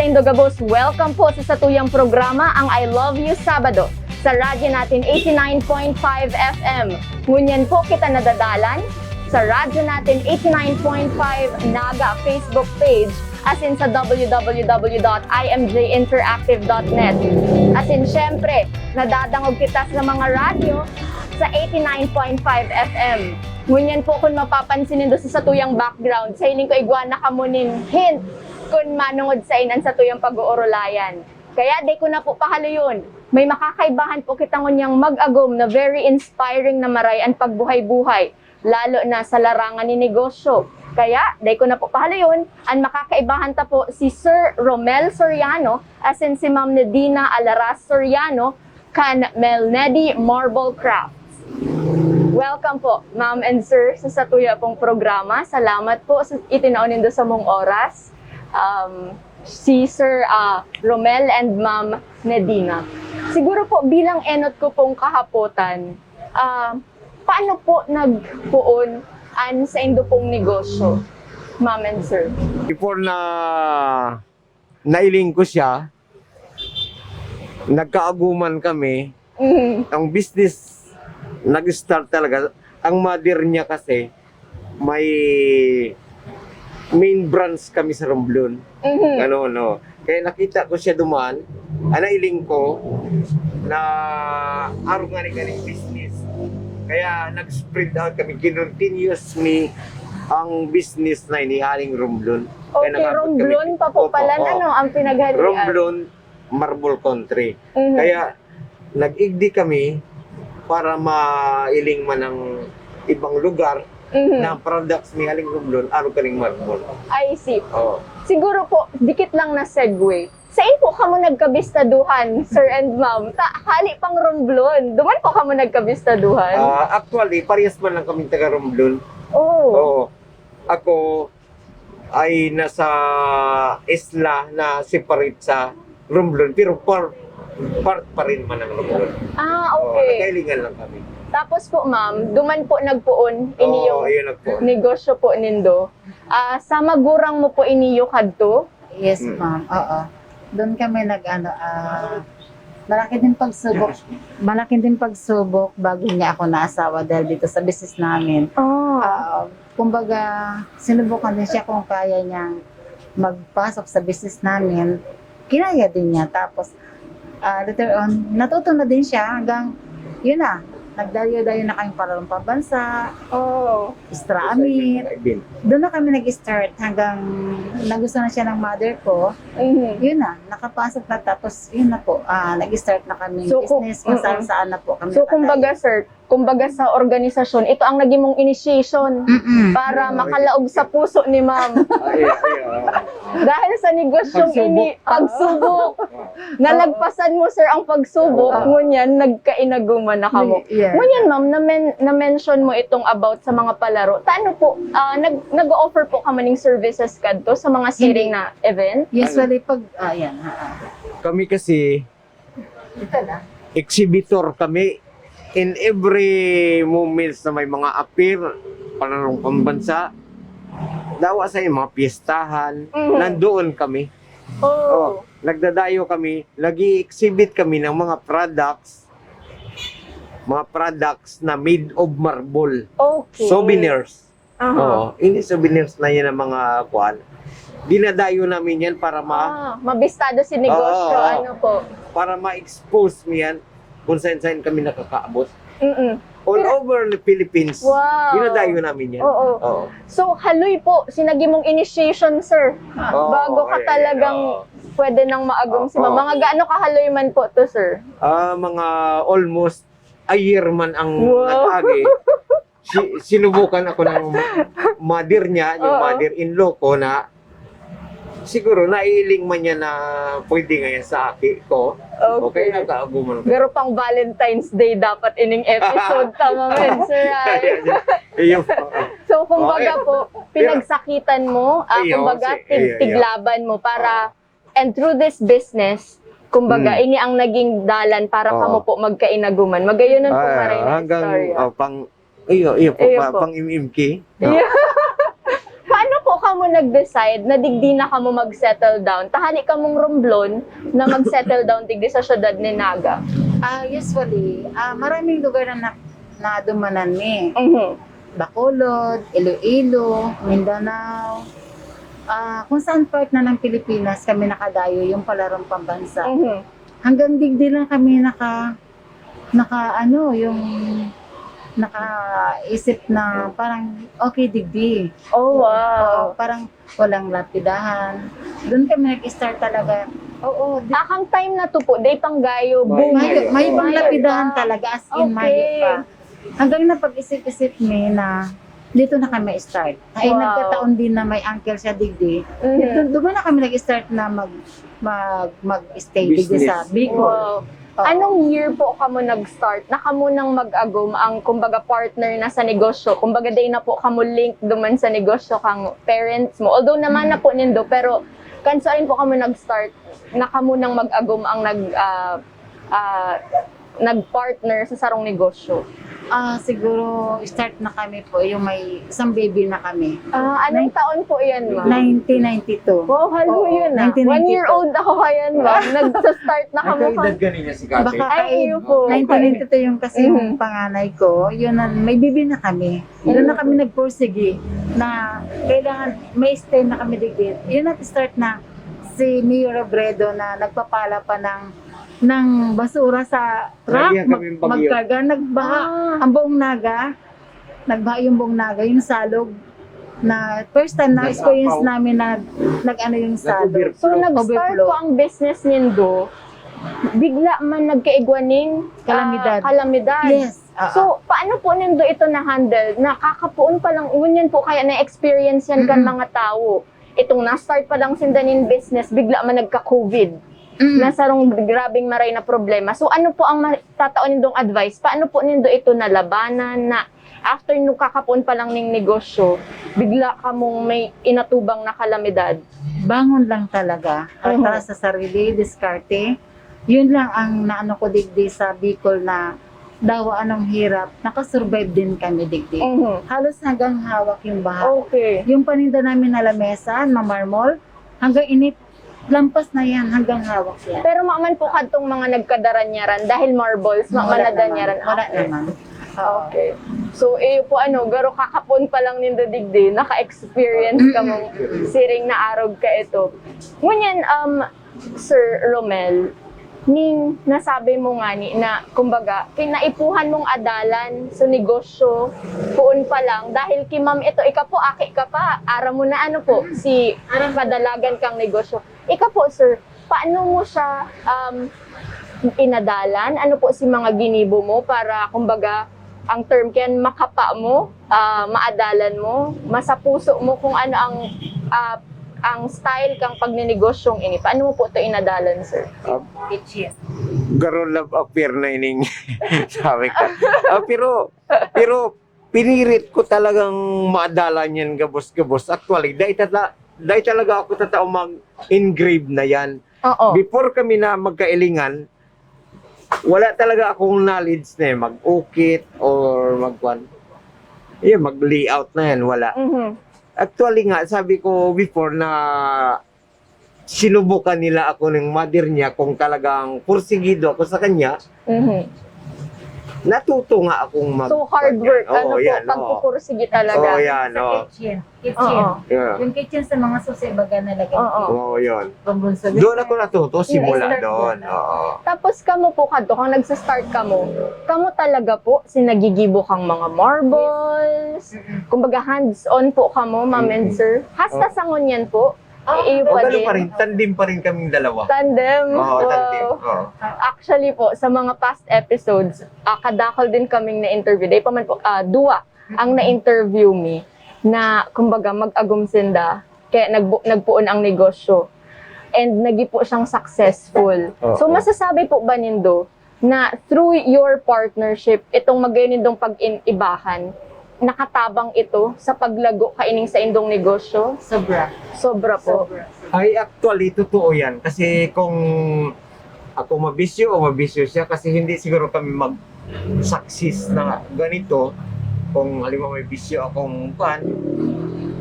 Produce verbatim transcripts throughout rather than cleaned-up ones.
Indo gabos, welcome po sa satuyang programa, ang I Love You Sabado, sa Radyo Natin eighty-nine point five F M. Ngunyan po kita nadadalan sa Radyo Natin eighty-nine point five Naga Facebook page, asin sa w w w dot i m j interactive dot net. Asin, syempre, nadadangog kita sa mga radyo sa eighty-nine point five F M. Ngunyan po, kun mapapansin nindo sa satuyang background, sa hiling ko igwa na kamo nin hint kun manongod saen an satuyang pag-oorolayan. Kaya dai ko na po pahaloyon, may makakaibahan po kita ngunyang mag-agom na very inspiring na maray an pagbuhay-buhay, lalo na sa larangan nin negosyo. Kaya dai ko na po pahaloyon, an makakaibahan ta po si Sir Romel Soriano asin si Ma'am Nedina Alaras Soriano kan Melnedi Marble Crafts. Welcome po, ma'am and sir, sa satuya pong programa. Salamat po sa itinao nindo samong oras. Um, si Sir, ah, Romel and Ma'am Nedina. Siguro po, bilang enot ko pong kahapotan, ah, paano po nagpoon an saindo pong negosyo, ma'am and sir? Before na nailing ko siya, nagkaaguman kami. Mhm. Ang business nag-start talaga. Ang mother niya kasi may main branch kami sa Romblon. Mhm. Ano, no. Kaya nakita ko siya duman, ang nailing ko na arog nga ni ganing business. Kaya nag-spread out kami, kinontinuous mi ang business na ini haling Romblon. Kaya Okay, nakaabot kami Romblon dito. pa po Opo, pala, oo. ano, ang pinaghalian. Romblon, Marble Country. Mhm. Kaya nag-igdi kami para mailing man ang ibang lugar Mhm. na products ni Haling Romblon, arog kaning Marble. I see. Oh. Siguro po, dikit lang na segue. Sain po kamo nagkabistaduhan, sir and ma'am? Ta, hali pang Romblon. Duman po kamo nagkabistaduhan? Ah, actually, parehas man lang kami taga Romblon. Oh. Oo. Ako ay nasa isla na separate sa Romblon, pero par, part pa rin man ng Romblon. Ah, Oo, okay. nagkailingan lang kami. Tapos po, ma'am, duman po nagpoon Oo, iniyong ayun, nagpoon. negosyo po nindo. Ah, sa magurang mo po iniyo kadto? Yes, Mm. ma'am. Oo. Doon kami nag-ano, ah, malaki din pagsubok. Malaki din pagsubok bago niya ako naasawa dahil dito sa business namin. Oh. Ah, kumbaga, sinubukan din siya kung kaya niyang magpasok sa business namin. Kinaya din niya. Tapos, ah, later on, natuto na din siya hanggang, yun na, nagdayo-dayo na kami para pambansa, Oh. extra amit. Doon na kami nag-start hanggang nagustuhan na siya ng mother ko. Mhm. Yun na, nakapasok na tapos yun na po, ah, nag-start na kami So, kung- business kung mm-mm. saan-saan na po kami So, kumbaga, sir, kumbaga sa organisasyon, ito ang naging mong initiation Mm-mm. para makalaog sa puso ni ma'am. Ah, iya, iya, oo. Dahil sa negosyong Pagsubok. ini, pagsubok. Nalagpasan mo, sir, ang pagsubok. Oo. Ngunyan, nagkainaguman na kamo. Yeah. Ngunyan, ma'am, na-men- na-mention mo itong about sa mga palaro. Tano po, ah, nag- nag-offer po ka maning services kadto sa mga siring na event? Usually, pag, ah, yan. Ah, ah. Kami kasi, Ito na. exhibitor kami in every moments na may mga appear, palarong pambansa, dawa sa mga piyestahan, Mhm. nandoon kami. Oh. Oh, nagdadayo kami, nag-i-exhibit kami ng mga products, mga products na made of marble. Okay. Souvenirs. Aha. Oo, ini souvenirs na yan ang mga kuan. Dinadayo namin yan para ma... Ah, mabistado si negosyo, Oo. Ano po? Para ma-expose mo yan kung saan-saan kami nakakaabot. Mm-mm. All Pero- over the Philippines. Wow. Dinadayo namin yan. Oo. Oo. So, haloy po, sinagi mong initiation, sir. Oo, Bago ka ay, ay, talagang oo. Pwede nang maagom si ma'am. Oo. Mga gaano kahaloy man po to, sir? Ah, mga almost a year man ang Wow. nag-agi. Si, sinubukan ako ng mother niya, yung Oo. mother-in-law ko na siguro naiiling man niya na pwede ngayon sa aki ko. Okay. Okay, nagkaaguman ko. Pero pang Valentine's Day dapat ining episode, tama man, sir, ay. Iyo po. So, kumbaga Okay. po, pinagsakitan mo, ah, Iyo, kumbaga, si- tig- iyo, iyo. tiglaban mo para, and through this business, kumbaga, Hmm. ini ang naging dalan para Oo. kamo po magkainaguman. Magayon po Ah, maray na hanggang istorya. Oh, pang iyo, iyo po, Iyo pa, po. Pang M M K. Yeah. Paano po kamo Nag-decide na digdi na kamo mag-settle down? Tahali kamong Romblon na mag-settle down digdi sa siyudad ni Naga? Ah, usually, ah, maraming lugar na, na, na dumanan mi. Mhm. Bacolod, Iloilo, Mindanao. Ah, kung saan part na ng Pilipinas kami nakadayo yung palarong pambansa. Mhm. Hanggang digdi lang kami naka, naka ano, yung nakaisip na parang okay digdi. Oh, Oo, wow. Parang walang lapidahan. Doon kami nag-start talaga. Oo, di- Akang time na to po, day pang gayo, May- boom. May, may ibang Mayo lapidahan pa. Talaga, as in, mayo Okay. pa. Hanggang napag-isip-isip mi na dito na kami start. Ay, Wow. Nagkataon din na may uncle siya digdi. Mhm. Dito, doon na kami nag-start na mag, mag, mag-stay digdi sa Business. Bicol. Wow. Oo. Anong year po kamo nag-start na kamo nang mag-agom ang, kumbaga, partner na sa negosyo? Kumbaga, day na po kamo link duman sa negosyo kang parents mo. Although naman na po nindo, pero kanso rin po kamo nag-start na kamo nang mag-agom ang nag, ah, ah, nag-partner sa sarong negosyo? Ah, siguro start na kami po, yung may isang baby na kami. Ah, anong taon po yan, ma'am? nineteen ninety-two. Wow, halo Oo, yun ah. nineteen ninety-two. One year old ako ngayon, ma'am. Nagsa-start na kamo. Nagkaedad ka niya si Kate? Baka Ay, kayo iyo po. nineteen ninety-two yung kasi Mhm. yung panganay ko, yun ang may bibi na kami. Doon na kami nagpursigi na kailangan may stay na kami digdi. Yun ang start na si Mayor Robredo na nagpapala pa ng ng basura sa truck, Lagi ang kaming bagyo. Magkarga, nagbaha Ah. Ang buong Naga, nagbaha yung buong Naga, yung Salog, na first time na experience Nag-apaw. Namin na nag-ano yung Salog. Nag-overflow. So, nag-start Overflow. Po ang business nindo, bigla man nagkaigwa ning, ah, Kalamidad. Kalamidad. Yes. Ah, So, paano po nindo ito na-handle? Nakakapoon pa lang, ngunyan po kaya na-experience yan kan mga tao. Itong na-start pa lang sinda nin business, bigla man nagka-COVID. Mm. Na sarong grabing maray na problema. So, ano po ang matatao nindong advice? Paano po nindo ito nalabanan na after nung kakapoon pa lang ning negosyo, bigla kamong may inatubang na kalamidad? Bangon lang talaga. Mhm. Atras sa sarili, diskarte. Yun lang ang naano ko digdi sa Bicol na dawa anong hirap, nakasurvive din kami digdi. Mhm. Halos hanggang hawak yung baha. Okay. Yung paninda namin na lamesa, mamarmol, hanggang init, lampas na yan, hanggang hawak yan. Pero maman po kadtong mga nagkadaranyaran dahil marbles, ma- Wala manadanyaran. naman. Wala Okay. naman. Okay. So, iyo po ano, garo kakapon pa lang nindo digdi, naka-experience ka mong siring na arog ka ito. Ngunyan, um, Sir Romel, ning nasabi mo nga ni na, kumbaga, kinaipuhan mong adalan, so negosyo, puon pa lang, dahil ki ma'am ito, ika po, aki ka pa, ara mo na ano po, si kadalagan kang negosyo. Ika po, sir, paano mo siya, um, inadalan? Ano po si mga ginibo mo para, kumbaga, ang term kayan, makapa mo, ah, maadalan mo, masapuso mo kung ano ang, ah, ang style kang pagninigosyong ini? Paano mo po ito inadalan, sir? Ah, Kitchen. Garo love affair na ining sabi ko. Ah, pero, pero pinirit ko talagang maadalan yan gabos-gabos. Actually, dahil, tata, dahil talaga ako tatao mag-engrave na yan. Oo. Before kami na magkailingan, wala talaga akong knowledge na eh, mag-ukit or magkwan. Yun, mag-layout na yan, wala. Mhm. Actually nga, sabi ko before na sinubukan nila ako ng mother niya kung talagang porsigido ako sa kanya, Mhm. natuto nga akong mag- So, hard work. Oo, Ano po, yan, oo. pagpupursige talaga. Oo, yan, Sa oo. Kitchen. Kitchen. Oo. Yeah. Yung kitchen sa mga susi, baga na lagay. Oo. Oo, yun. Pambunso. Doon ako natuto, simula Start doon. doon. Oo. Tapos kamo po kadto, kang nagsa-start kamo, kamo talaga po si nagigibo kang mga marbles, Mm-mm. kumbaga hands-on po kamo, ma'am and Mm-mm. sir. Hasta Oh. sa ngunyan po, Oh, iyo O, pa ganun din. pa rin, tandem pa rin kaming dalawa. Tandem. Oo, tandem. Oo. Oo. Actually po, sa mga past episodes, ah, kadakol din kaming na-interview. Dahil pa man po, ah, duwa ang na-interview mi na, kumbaga, mag-agom sinda. Kaya nagbu- nagpuon ang negosyo. And nagi po siyang successful. Oo. So, masasabi po ba nindo na through your partnership, itong magayon nindong pag-ibahan, nakatabang ito sa paglago kaining sa indong negosyo? Sobra. Sobra po. Sobra. Ay, actually, totoo yan. Kasi kung ako mabisyo o mabisyo siya, kasi hindi siguro kami mag-success na ganito. Kung halimbawa may bisyo akong pan,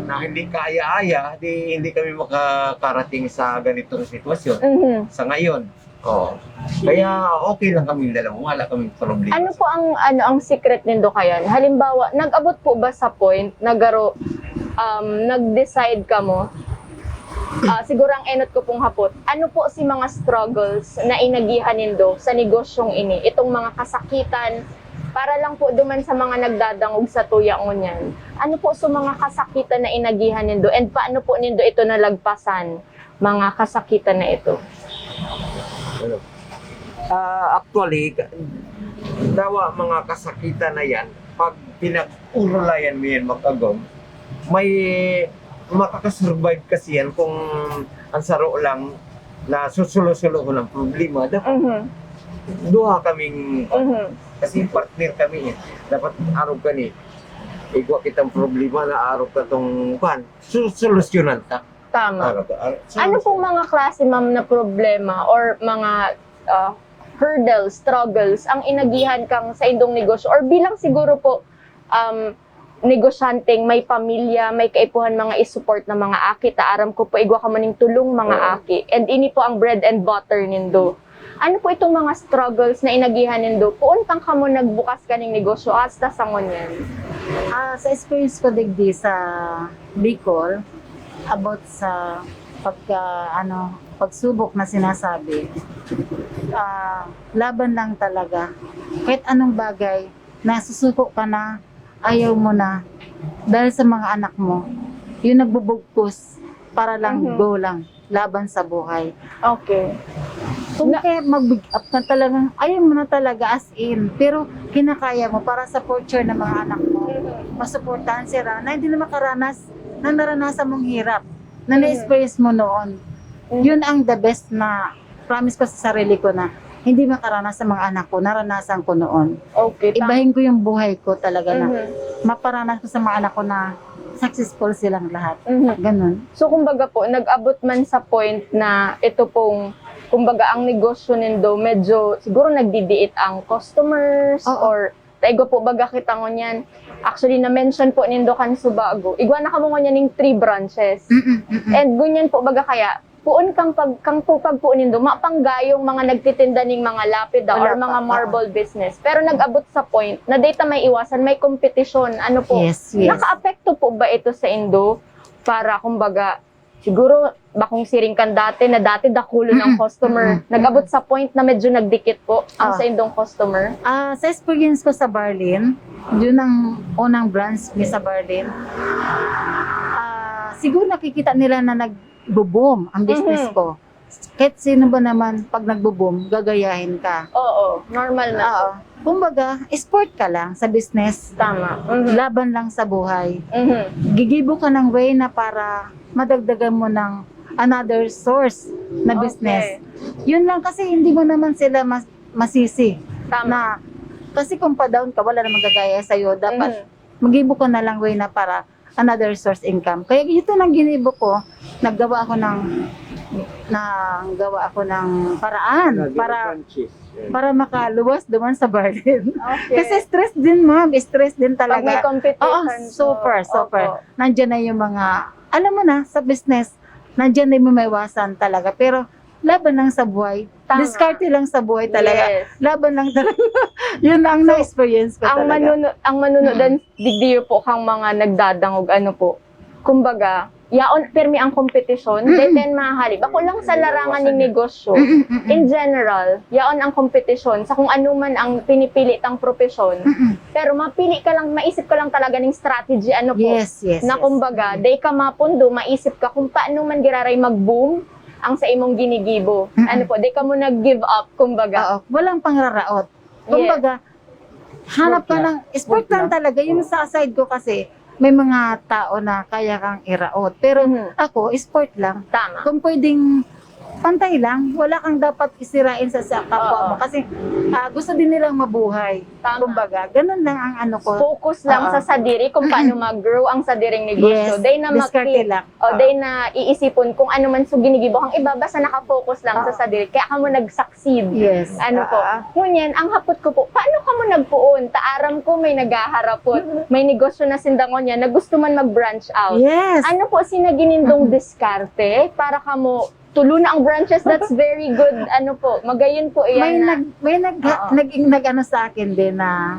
na hindi kaya-aya, di hindi kami makakarating sa ganitong sitwasyon Mhm. sa ngayon. Oo. Kaya okay lang kami dalawa, wala kaming problema. Ano po ang ano ang secret nindo kayan? Halimbawa, nag-abot po ba sa point na garo um, nag-decide kamo? Ah, siguro ang enot ko pong hapot. Ano po si mga struggles na inagihan nindo sa negosyong ini? Itong mga kasakitan, para lang po duman sa mga nagdadangog sa tuya ngunyan. Ano po sa mga kasakitan na inagihan nindo and paano po nindo ito nalagpasan, mga kasakitan na ito? Ano? Ah, actually, ka- dawa mga kasakitan na yan, pag pinag-urulayan mo yan mag-agom, may makakasurvive kasi yan kung ang saro lang na susulo-sulo ko ng problema. Dapat Mhm. Duha kaming, Mhm. kasi partner kami eh. Dapat arog ka ni. Igwa kitang problema na arog ka tong kan. Su- solusyonan ta. Tama. Arog ka. Arog, Ano pong mga klase, ma'am, na problema or mga ah, hurdles, struggles ang inagihan kang sa indong negosyo or bilang siguro po um, negosyanteng may pamilya, may kaipuhan mga isupport na mga aki, ta aram ko po igwa ka maning tulong mga Oo. aki. And ini po ang bread and butter nindo. Ano po itong mga struggles na inagihan nindo? Poon kang kamo nagbukas kaning negosyo hasta sa ngunyan? Ah, sa experience ko digdi sa Bicol, about sa pagka ano, pagsubok na sinasabi, ah, laban lang talaga. Kahit anong bagay, nasusuko ka na, ayaw mo na dahil sa mga anak mo. Yung nagbubugkos para lang Mhm. go lang, laban sa buhay. Okay. Kung kaya mag-big up ka talagang, ayaw mo na talaga as in. Pero kinakaya mo para sa future ng mga anak mo. Masuportahan sila na hindi na makaranas ng naranasan mong hirap na Mhm. na-experience mo noon. Mhm. Yun ang the best na promise ko sa sarili ko na hindi makaranas sa mga anak ko, naranasan ko noon. Okay. Tama. Ibahin ko yung buhay ko talaga na Mhm. maparanas ko sa mga anak ko na successful silang lahat. Mhm. Ganun. So, kumbaga po, nag-abot man sa point na ito pong, kumbaga, ang negosyo nindo, medyo siguro nagdidiit ang customers Oo. or, ta igwa po baga kita ngunyan. Actually, na-mention po nindo kan subago. Igwa na kamo ngunyan ning three branches. Mm-mm, mm-mm. And ngunyan po baga kaya, poon kang pag, kang pupag po nindo, mapanggayong mga nagtitinda ning mga lapida or Wala mga pa, marble business. Pero nag-abot sa point na data may iwasan, may kompetisyon. Ano po? Yes, yes. Nakaapekto po ba ito sa indo? Para, kumbaga, siguro, bakong siring kan dati, na dati dakulo ng Mm-mm. customer. Mm-mm. Nag-abot sa point na medyo nagdikit po ang Ah. sa indong customer. Ah, sa experience ko sa Berlin, yun ang unang branch ni sa Berlin. Ah, siguro nakikita nila na nagbo-boom ang business Mhm. ko. Kahit sino ba naman, pag nagbo-boom, gagayahin ka. Oo, normal na. Oo. Kumbaga, sport ka lang sa business. Tama. Mhm. Laban lang sa buhay. Mhm. Gigibo ka ng way na para madagdagan mo ng another source na Okay. business. Yun lang kasi hindi mo naman sila mas masisi Tama. na kasi kung pa-down ka, wala namang gagaya sa'yo. Dapat Mhm. mag-ibo ka na lang way na para another source income. Kaya ito nang ginibo ko, naggawa ako ng naggawa ako ng paraan Another para branches. Yan. para makaluwas duman sa Berlin. Okay. Kasi stress din, ma'am. Stress din Pag may talaga. competition Oo, po. super, super. Opo. Nandiyan na yung mga, alam mo na, sa business, nandiyan na yung may maiwasan talaga. Pero laban lang sa buhay. Tama. Diskarte lang sa buhay talaga. Yes. Laban lang talaga. Yun ang So, na-experience ko ang talaga. manuno ang manunodan digdiyo po kang mga nagdadangog ano po. Kumbaga, yaon pirmi ang kompetisyon, Mm-mm. deten mahalip. Ako lang sa larangan ng negosyo. Mm-mm, mm-mm. In general, yaon ang kompetisyon sa kung ano man ang pinipili tang propesyon. Mm-mm. Pero mapili ka lang, maisip ka lang talaga ng strategy ano po. Yes, yes, Na yes. Kumbaga, day ka mapundo, maisip ka kung paano man giraray mag-boom ang sa imong ginigibo. Mm-mm. Ano po, day ka mo nag-give up, kumbaga. Oo, walang pangraraot. Yes. Kumbaga, hanap ka Good ng, sport Good lang luck. Talaga. Yung sa side ko kasi, may mga tao na kaya kang iraot. Pero Mhm. Ako, sport lang. Tama. Kung pwedeng Pantay lang, wala kang dapat isirain sa, sa kapwa mo. Oo. Kasi, ah, gusto din nilang mabuhay. Tama. Kumbaga, ganun lang ang ano ko. Focus lang Oo. sa sadiri kung paano mag-grow ang sadiring negosyo. Yes. Day na Diskarte maki-, lang. o Oo. day na iisipon kung ano man so ginigibo kang iba, basta nakafocus lang sa Oo. sadiri. Kaya ka mo nag-succeed. Yes. Ano po? Ah. Ngunyan, ang hapot ko po, paano ka mo nagpuon? Taaram ko, may naghaharapot. Mm-hmm. May negosyo na sinda ngunyan na gusto man mag-branch out. Yes. Ano po, sinaginindong Mm-hmm. diskarte para ka mo tulo na ang branches? That's very good. Ano po, magayon po iyan May na. nag-, may nag-, Oo. naging nag-ano sa akin din na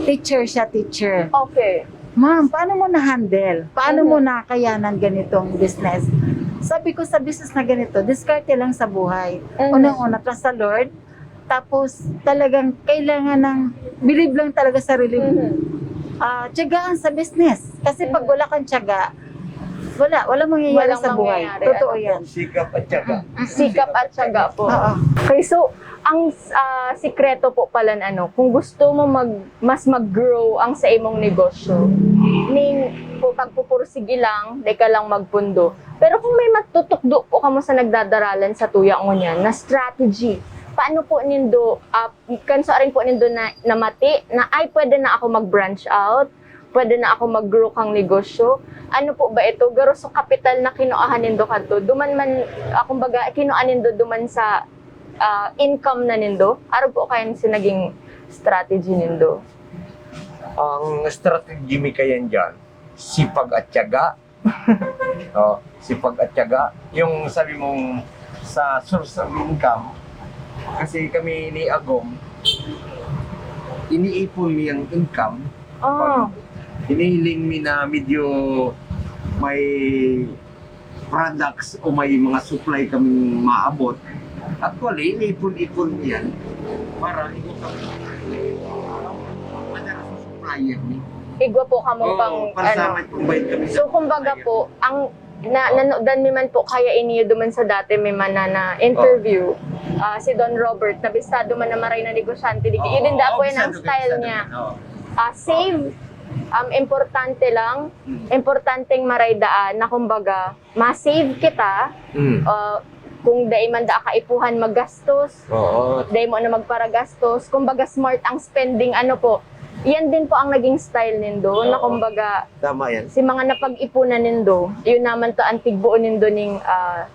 teacher siya, teacher. Okay. "Ma'am, paano mo na-handle? Paano Mhm. mo nakayanan ganitong business?" Sabi ko, "Sa business na ganito, diskarte lang sa buhay." Mhm. Unang-una, trust sa Lord. Tapos, talagang kailangan ng believe lang talaga sa sarili mo. Mhm. Ah, tiyagaan sa business. Kasi pag Mhm. wala kang tiyaga, wala, walang mangyayari Walang sa buhay. mangyayari. Totoo Ano yan. Sikap at tiyaga. Mm. Sikap at tiyaga po. Oo. Okay, so, ang, ah, sikreto po pala na ano, kung gusto mo mag-, mas mag-grow ang sa imong negosyo, ning pu-, pagpupursige lang, di ka lang magpundo. Pero kung may matutukdo po kamo sa nagdadaralan sa tuya ngunyan na strategy, paano po nindo, ah, kan sa rin po nindo na, namati na, "Ay, pwede na ako mag-branch out, pwede na ako mag-grow kang negosyo." Ano po ba ito? Garo so kapital na kinuahan nindo kadto? Duman man, ah, kumbaga, kinuha nindo duman sa, ah, income na nindo? Arog po kayan si naging strategy nindo? Ang strategy mi kayan dyan, sipag at tiyaga. Oh, sipag at tiyaga. Yung sabi mong sa source of income, kasi kami ni Agom, iniipon mi ang income. Ah. Pag hinihiling mi na medyo may products o may mga supply kaming maabot, actually, iniipon-ipon mi yan para ito kami madala sa supplier mi. Igwa po kamo Oo, pang, para sa ano. may pambayad kami sa So, kumbaga supplier. po, ang na, Oo. nanodan mi man po kaya iniyo duman sa dati may mana na interview, Oo. ah, si Don Robert, na bistado man na maray na negosyante, di, Oo, yun din daw po yun ang bistado, style bistado niya. naman, oo. Ah, save, um, importante lang, Mm. importanteng maray daan na kumbaga, ma-save kita, Mm. ah, kung dai man da kaipuhan maggastos, Oo. dai mo na magparagastos. Kumbaga, smart ang spending, ano po. Yan din po ang naging style nindo, na Oo. kumbaga, Tama yan. si mga napag-ipunan nindo, yun naman to ang tigbuon nindo ning, ah,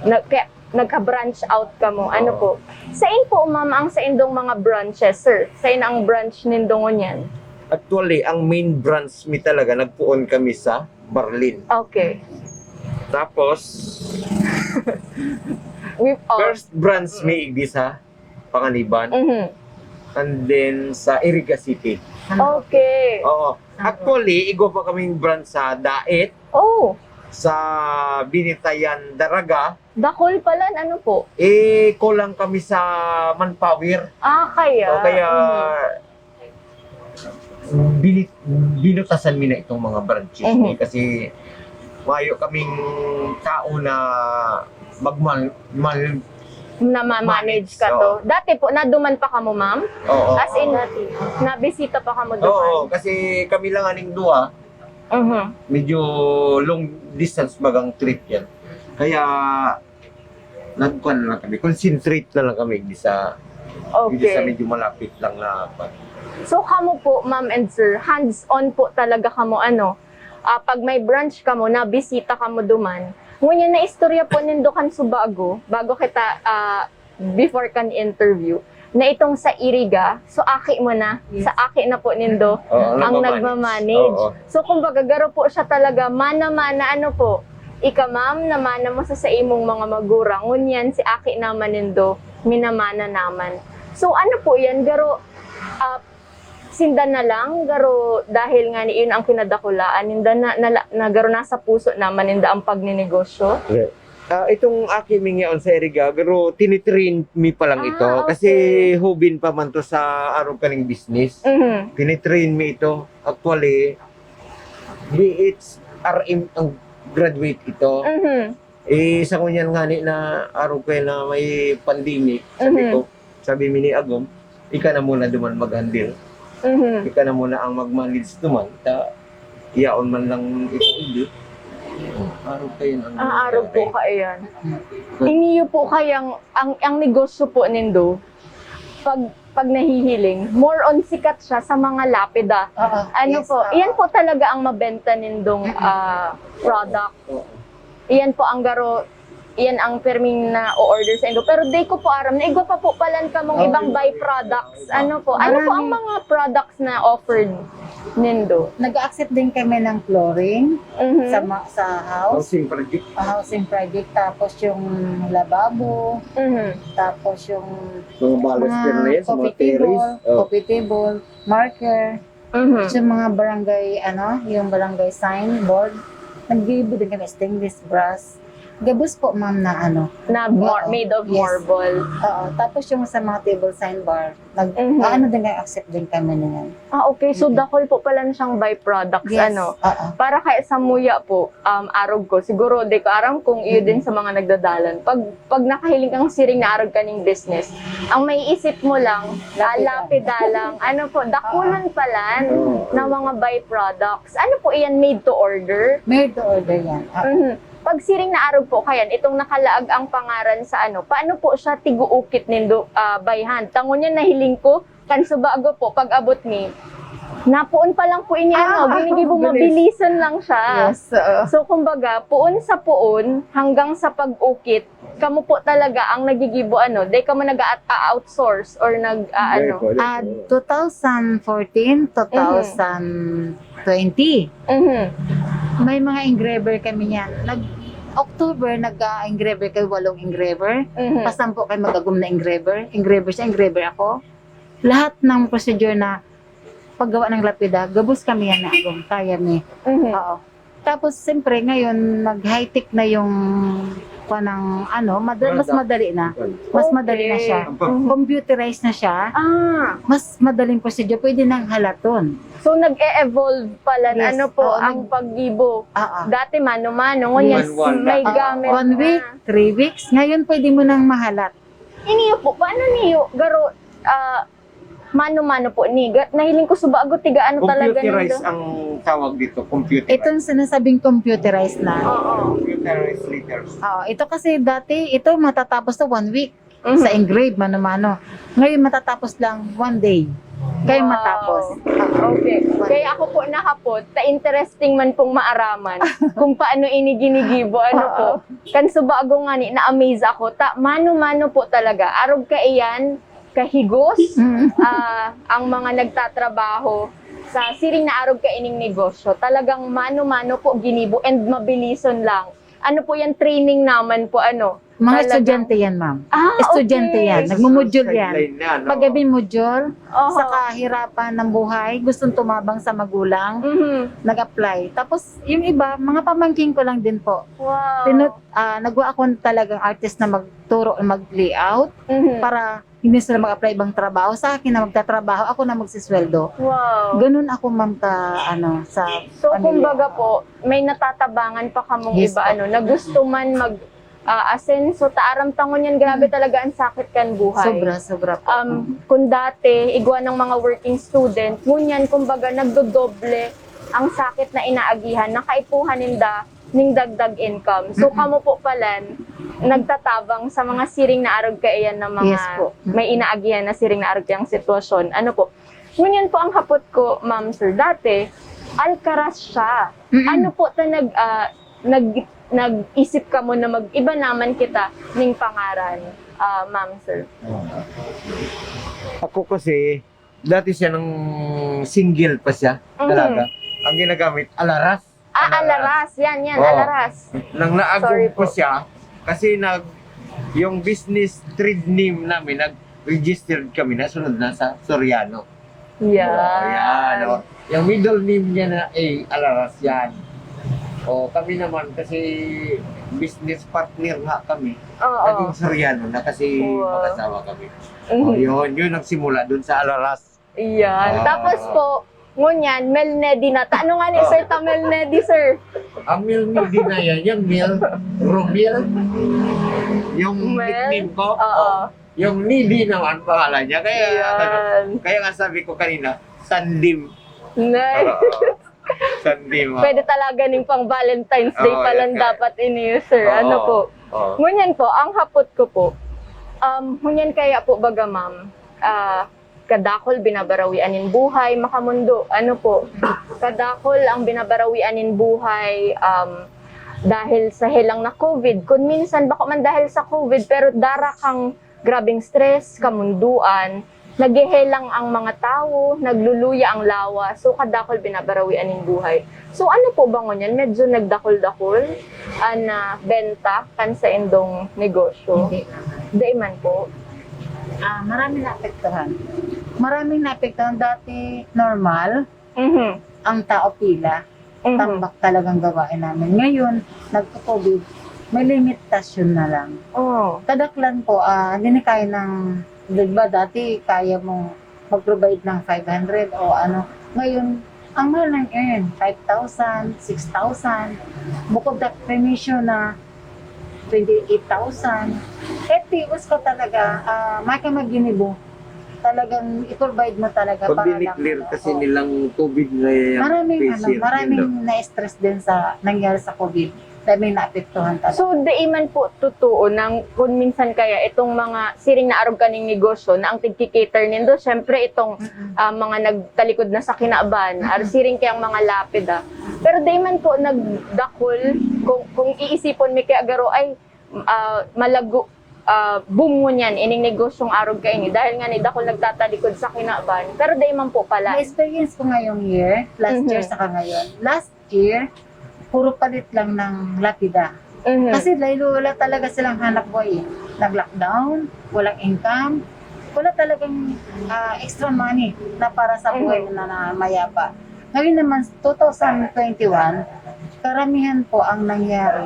na, kaya nagka-branch out kamo. Ano Oo. po? Sain po, ma'am, ang saindong mga branches, sir? Sain ang branch nindo ngunyan? Actually, ang main branch mi talaga, nagpuon kami sa Barlin. Okay. Tapos, We, oh. first branch mi igdi sa Panganiban. Mhm. And then sa Iriga City. Okay. Oo. Actually, igwa pa kaming branch sa Dait, Oh. sa Binitayan, Daraga. Dakul pala, ano po? Eh, kulang kami sa manpower. Ah, kaya. O, kaya, Mhm. bini-, binutasan mi na itong mga branches Mhm. eh, kasi mayo kaming tao na magmal-, mal-, Namamanage manage, ka to. oo. Dati po, naduman pa kamo, ma'am? Oo. As in, Dati. nabisita pa kamo duman? Oo, kasi kami lang aning duha, Mhm. medyo long distance bagang trip yan. Kaya, nagkuhan na lang kami, concentrate na lang kami di sa, di sa Okay. medyo malapit lang na kwan. So, kamo po, ma'am and sir, hands-on po talaga kamo, ano? Ah, pag may branch kamo, nabisita kamo duman. Ngunyan, naistorya po nindo kan subago, bago kita, ah, before kan interview, na itong sa Iriga, so aki mo na, Yes. sa aki na po nindo Oo, ang nagmamanage. nagmamanage. Oo. So, kumbaga, garo po siya talaga, mana-mana, ano po, ika, ma'am, namana mo sa, sa imong mga magurang, ngunyan si aki naman nindo, minamana naman. So, ano po yan, garo, ah, sinda na lang, garo, dahil nga ni, yun ang kinadakulaan, ninda na, na, na, garo nasa puso naman ninda ang pagninegosyo? Yeah. Ah, itong aki mi ngayon sa Iriga, pero tinitrain mi pa lang Ah, ito. Kasi okay. hubin pa man to sa arog kaning business. Mhm. Tinitrain mi ito. Actually, B H R M ang graduate ito. Mhm. Eh, sa ngunyan nga ni na arog kayo na may pandemic, sabi Mhm. ko, sabi mi ni Agom, "Ika na muna duman mag-handle. Mhm. Ika na muna ang mag-manage duman. Ta, yaon man lang ito, hindi." Arog kayo ang Ah, arog po nangyayari. Kaiyan. Iniyo po kayang, ang, ang negosyo po nindo, pag, pag nahihiling, more on sikat siya sa mga lapida. Oo. Ano Yes, po? oo. Iyan po talaga ang mabenta nindong ah, product. Oo. Iyan po ang garo, iyan ang perming na o-order sa indo. Pero di ko po aram na igwa pa po palan kamong Oo. ibang byproducts. Ano po? Ano po ang Marami. Mga products na offered nindo? Nag-accept din kami ng flooring Mhm. sa ma- sa house, Housing project. ah, housing project, tapos yung lababo, Mhm. tapos yung Mga balas mga pero na yan sa mga coffee terrace. table, Oh. coffee table, marker, Mhm. yung mga barangay, ano, yung barangay signboard, nagbibo din kami stainless brass. Gabos po, ma'am, na ano. Na mar- Oo. Made of Yes. marble. Oo. Tapos yung sa mga table signboard, nag, Mhm. ah, ano din, accept din kami niyan. Ah, okay. So, Mhm. dakol po palan siyang byproducts, Yes. ano? Oo. Para kay samuya po, um, arog ko. Siguro, di ko aram kung iyo Mhm. din sa mga nagdadalan. Pag, pag nakahiling kang siring na arog kaning business, ang maiisip mo lang, ah, Lapida. lapida lang. Ano po, dakulan palan Oo. na mga byproducts. Ano po iyan, made to order? Made to order yan. Oo. Mhm. Pag siring na arog po kayan, itong nakalaag ang pangaran sa ano, paano po siya tiguukit nindo ah, by hand? Tangon niya nahiling ko, kan subago po, pag abot ni, napuon pa lang po ini, ano, Ah, ginigibo, bilis. Mabilisan lang siya. Yes, oo. So, kumbaga, puon sa puon, hanggang sa pag-ukit, kamo po talaga ang nagigibo, ano, di kamo nag-outsource or nag, ah, Very ano. good. Ah, two thousand fourteen, two thousand twenty. Mhm. May mga engraver kami niyan. Nag October, nag-engraver kami, walong engraver. Mhm. Pasampo kami mag-agom na engraver. Engraver siya, engraver ako. Lahat ng procedure na paggawa ng lapida, gabos kami yan na agom. Kaya mi. Mhm. Oo. Tapos, siyempre, ngayon, mag-high-tech na yung panang, ano, mad- mas Product. madali na. Mas madali na siya. Ang pag- Mhm. Computerized na siya. Ah, Mas madaling procedure. Pwede nang halaton. so nag-e-evolve pala Yes. ano po Oo, ang nag- paggibo. Oo. Dati mano-mano, ngunyan Yes. Manual na. may Oo. gamit One na. Week, three weeks. Ngayon, pwede mo nang mahalat Iniyo po, paano niyo garo ah, mano-mano po ni? Ga- Nahiling ko subago tiga ano talaga Computerized nindo? Ang tawag dito, computerized. Itong sinasabing computerized na. Oo. Computerized letters. Oo, ito kasi dati, ito matatapos to one week Mhm. sa engrave, mano-mano. Ngayon matatapos lang one day. Kaya Wow. matapos. Okay. Kaya ako po nahapot, ta interesting man pong maaraman kung paano ini ginigibo, ano po. Kan subago nga ni, na-amaze ako. Ta, mano-mano po talaga. Arog kaiyan, kahigos, Mm. ah, ang mga nagtatrabaho sa siring na arog kaining negosyo. Talagang mano-mano po ginibo and mabilison lang. Ano po yan, training naman po, ano? Mga Talagang estudyante yan, ma'am. Ah, Estudyante okay. yan. Nagmumodule yan. Sideline na, no? Paggabi module, Oho. sa kahirapan ng buhay, gustong tumabang sa magulang, Mhm. nag-apply. Tapos, yung iba, mga pamangkin ko lang din po. Wow. Pinut, ah, nagwa ako talagang artist na magturo, mag-layout Mhm. para hindi sila mag-apply ibang trabaho. Sa akin na magtatrabaho, ako na magsisweldo. Wow. Ganun ako, ma'am, ka, ano, sa So, pamilya. kumbaga po, may natatabangan pa kamong Yes, iba, po. Ano, na gusto man mag ah, asenso, ta aram ta ngunyan, grabe talaga ang sakit kan buhay. Sobra, sobra po. Um, kung dati, igwa ng mga working student, ngunyan, kumbaga, nagdodoble ang sakit na inaagihan, na kaipuhan ninda ning dagdag income. So, Mm-mm. Kamo po palan, nagtatabang sa mga siring na arog kaiyan na mga Yes po. may inaagihan na siring na arog kayang sitwasyon. Ano po? Ngunyan po ang hapot ko, ma'am, sir, dati, Alcaraz siya. Mm-mm. Ano po ta nag, ah, nag, nag-isip kamo na mag-iba naman kita ning pangaran, ah, ma'am, sir? Ako kasi, dati siya ng single pa siya, Mhm. dalaga. Ang ginagamit, alaras. Ah, Alaras. Yan, yan, Oo. Alaras. Nang naagom Sorry ko po. siya, kasi nag, yung business trade name namin, nag-registered kami, nasunod na sa Soriano. Yan. Oh, yan, oh. Yung middle name niya na A, Alaras yan. Oh, kami naman kasi business partner nga kami. Oo. Naging Soriano na kasi Wow. mag-asawa kami. Mhm. Oh, yun, yun ang simula dun sa Alaras. Yan. Ah. Tapos po, ngunyan, Melnedi na. Ta-, ano nga ni Oh. Sir ta Melnedi, sir? Ang Mel Nidi na yan, yung Mel, Romel, yung Mel? nickname ko. Oo. Oh, yung Nidi naman, pangalan niya. Kaya, Yan. kaya nga sabi ko kanina, Sandim. Nice. Oo. Sandi mo. Pwede talaga ning pang Valentine's Day Oo, pa lang yan nga. Dapat ini-use, sir. Oo. Ano po? Oo. Ngunyan po, ang hapot ko po, um, ngunyan kaya po baga, ma'am, ah, kadakol binabarawian nin buhay, makamundo, ano po, kadakol ang binabarawian nin buhay, um, dahil sa helang na COVID. Kung minsan, bako man dahil sa COVID, pero dara kang grabeng stress, kamunduan, naghehelang ang mga tawo, nagluluya ang lawas, so kadakol binabarawian nin buhay. So ano po ba ngunyan? Medyo nagdakol-dakol an ah, benta kan saindong negosyo? Hindi naman. Dai man po. Ah, marami naapektuhan. Maraming naapektuhan. Dati normal, Mhm. ang tao pila. Mhm. Tambak talagang gawain namin. Ngayon, nagko-COVID, may limitasyon na lang. Oh. Kadaklan po, ah, hindi na kaya ng, di ba dati kaya mong mag-provide ng five hundred o ano. Ngayon, ang mahal ng earn, five thousand, six thousand. Bukod sa cremation na twenty-eight thousand. Eh, tios ka talaga, ah, may ka maginibo. Talagang i-provide mo talaga Pag para lang. dineclare Ano, kasi oo. nilang COVID na yan. Maraming, ano, P C R maraming nila. na-stress din sa nangyari sa COVID. Maraming naapektuhan talaga. So, dai man po totoo nang kung minsan kaya itong mga siring na arog kaning negosyo na ang tigki-cater nindo, syempre itong Mm-mm. ah, mga nagtalikod na sa kinaban, ar siring kayang mga lapid ah. Pero dai man po nagdakol kung, kung iisipon mi kaya garo ay ah, malago ah, boom ngunyan ining negosyong arog kaini dahil nga ni dakol nagtatalikod sa kinaban. Pero dai man po pala. Na-experience ko ngayong year, last Mhm. year saka ngayon. Last year, puro palit lang ng lapida. Mhm. Kasi dahil wala talaga silang hanap buhay eh. Nag-lockdown, walang income, wala talagang ah, extra money na para sa buhay Mhm. na, na mayapa. Ngayon naman, two thousand twenty-one, karamihan po ang nangyari,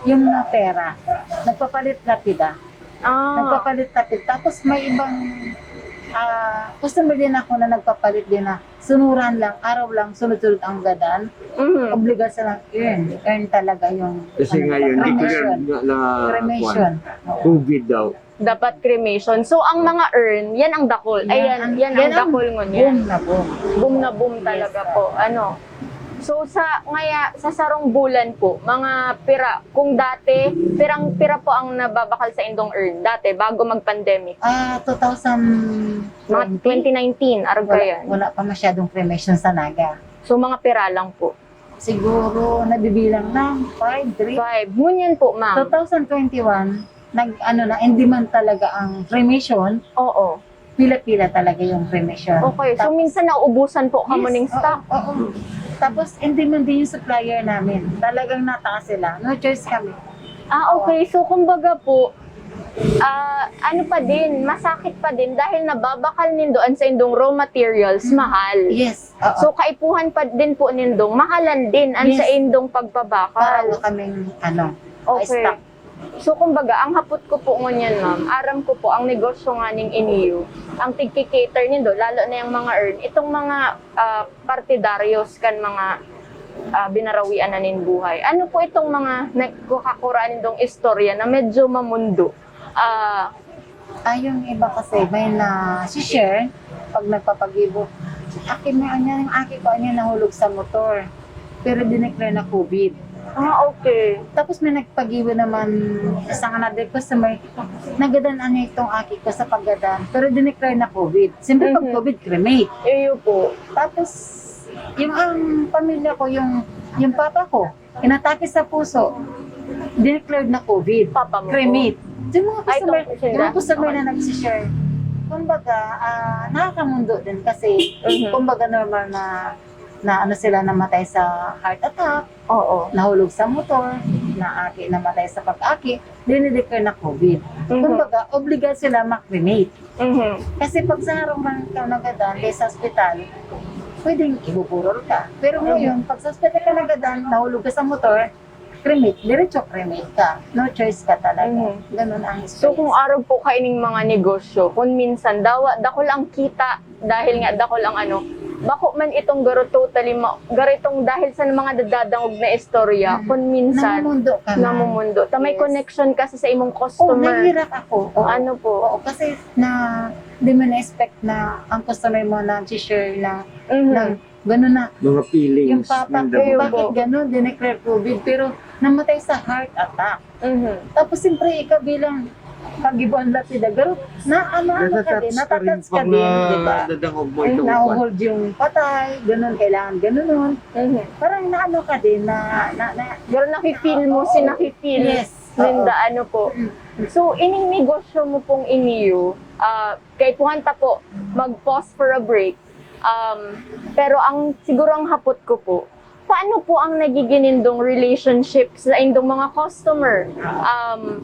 yung mga pera, nagpapalit lapida. Ah. Nagpapalit lapida. Tapos may ibang ah, customer din ako na nagpapalit din na sunuran lang, araw lang, sunod-sunod ang gadan. Mhm. Obligasyon lang earn. Earn talaga yung Kasi ano, ngayon, cremation. declared nga na Cremation. kwan, COVID daw. Dapat cremation. So, ang mga urn, yan ang dakol. Ay, yan, yan, ang dakol ngunyan. Boom na boom. Boom na boom Yes, talaga sir. po. Ano? So, sa ngaya, sa sarong bulan po, mga pira, kung dati, pirang pira po ang nababakal saindong urn? Dati, bago mag-pandemic. Ah, two thousand Mga twenty nineteen, arog Wala, kayan. Wala pa masyadong cremation sa Naga. So, mga pira lang po. Siguro, nabibilang lang. Five, three. Five. Ngunyan po, ma'am. two thousand twenty-one, nag, ano na, in demand talaga ang cremation. Oo. Pila-pila talaga yung cremation. Okay. So, Tapos, minsan nauubusan po kamo yes, ning oo, stock. Oo. Tapos, in demand din yung supplier namin. Talagang nataas sila. No choice kami. Ah, okay. So, kumbaga po, ah, ano pa din, masakit pa din dahil nababakal nindo an saindong raw materials, Mm. mahal. Yes. Oo. So, kaipuhan pa din po nindong mahalan din an Yes. saindong Para pagbabakal. wala kaming, ano, Okay. stock. So, kumbaga, ang hapot ko po ngunyan, ma'am, aram ko po, ang negosyo nga ning iniyo, ang tigki-cater nindo, lalo na yung mga urn, itong mga ah, partidaryos kan mga ah, binarawian na nin buhay. Ano po itong mga nagkakakuraan nindong istorya na medyo mamundo? Ah, Ah, yung iba kasi may na-share pag nagpapagibo. Akin may anya, yung aki ko anya nahulog sa motor. Pero dineclare na COVID. ah, okay. Tapos may nagpagibo naman, isang another customer, nagadan anya itong aki ko sa paggadan. Pero dineclare na COVID. Siyempre pag Mhm. COVID, cremate. Iyo po. Tapos, yung ang pamilya ko, yung, yung papa ko, inatake sa puso, dineclared na COVID. Papa mo po? Cremate. Yung mga Ay, customer, itong yung mga customer Okay. na nagsishare, kumbaga, ah, nakakamundo din kasi, Mhm. kumbaga normal na, na ano sila namatay sa heart attack, Oo. nahulog sa motor, naaki, namatay sa pag-aki, dinideclare na COVID. Mhm. Kumbaga, obliga sila ma-cremate. Mhm. Kasi pag sa harong lang ka nagadan, dahil sa ospital, pwedeng ibuburol ka. Pero ngayon, pag sa ospital ka nagadan, nahulog ka sa motor, cremate, diretso cremate ka. No choice ka talaga. Mhm. Ganun ang So, space. Kung arog po kaining mga negosyo, kung minsan dawa, dakol ang kita, dahil nga dakol ang ano, Bako man itong garo totally ma-, garo itong dahil sa mga nadadangog na istorya, Mm. kun minsan, Namumundo ka man. namumundo. Ta may Yes. connection ka sa, sa imong Oh, customer. nahihirap ako. Oo. Ano po? Oo, kasi na, di mo na-expect na ang customer mo na share na, Mhm. na gano'n na. Mga feelings Yung papa, ninda. Ayun bakit po. gano'n? Dineclare COVID, pero namatay sa heart attack. Mhm. Tapos, siyempre, ikaw bilang kagibohang lapidador, na ano, ano ka din, Natatouch ka rin nata-touch ka pag din, di ba? nadadangog mo Mm. itong Nahuhold yung patay, ganun, kailangan ganun. Mhm. Parang naano ka din, na, na, na Pero nafe-feel mo, si nafe-feel Yes. ninda, Oo. ano po. Mm. So, ining negosyo mo pong iniyo, ah, kaipuhan ta po, mag-pause for a break. Um, pero ang, siguro ang hapot ko po, paano po ang nagigin nindong relationship sa indong mga customer? Um,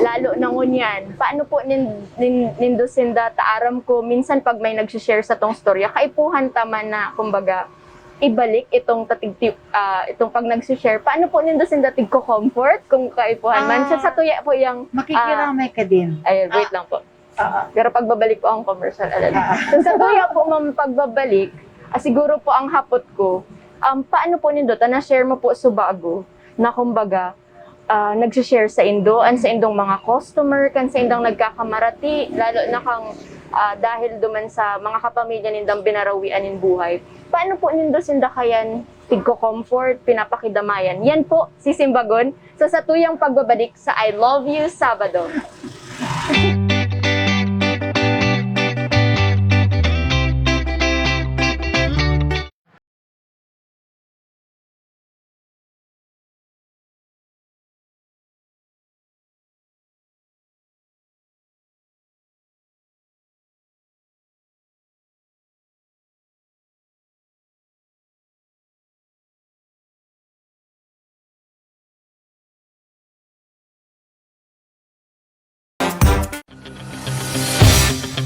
lalo na ngunyan, paano po nin-, nin-, nindo sinda, ta aram ko, minsan pag may nagsishare sa tong storya, kaipuhan ta man na, kumbaga, ibalik itong tatig-, ah, itong pag nagsishare. Paano po nindo sinda tigko-comfort kung kaipuhan man? Sa, sa Ah, tuya po yang, ah, makikiramay ka din. Ay, wait Ah. lang po. Oo. Pero pagbabalik po ang commercial, alam. Ah. So, sa tuya po, ma'am, pagbabalik, ah, siguro po ang hapot ko, um, paano po nindo, ta na-share mo po subago na, kumbaga, ah, nagsishare sa indo, an sa indong mga customer, kan sa indang nagkakamarati, lalo na kang, ah, dahil duman sa mga kapamilya nindang binarawian nin buhay. Paano po nindo sinda kayan tigko-comfort, pinapakidamayan? Yan po, sisimbagon sa satuyang pagbabalik sa I Love You Sabado.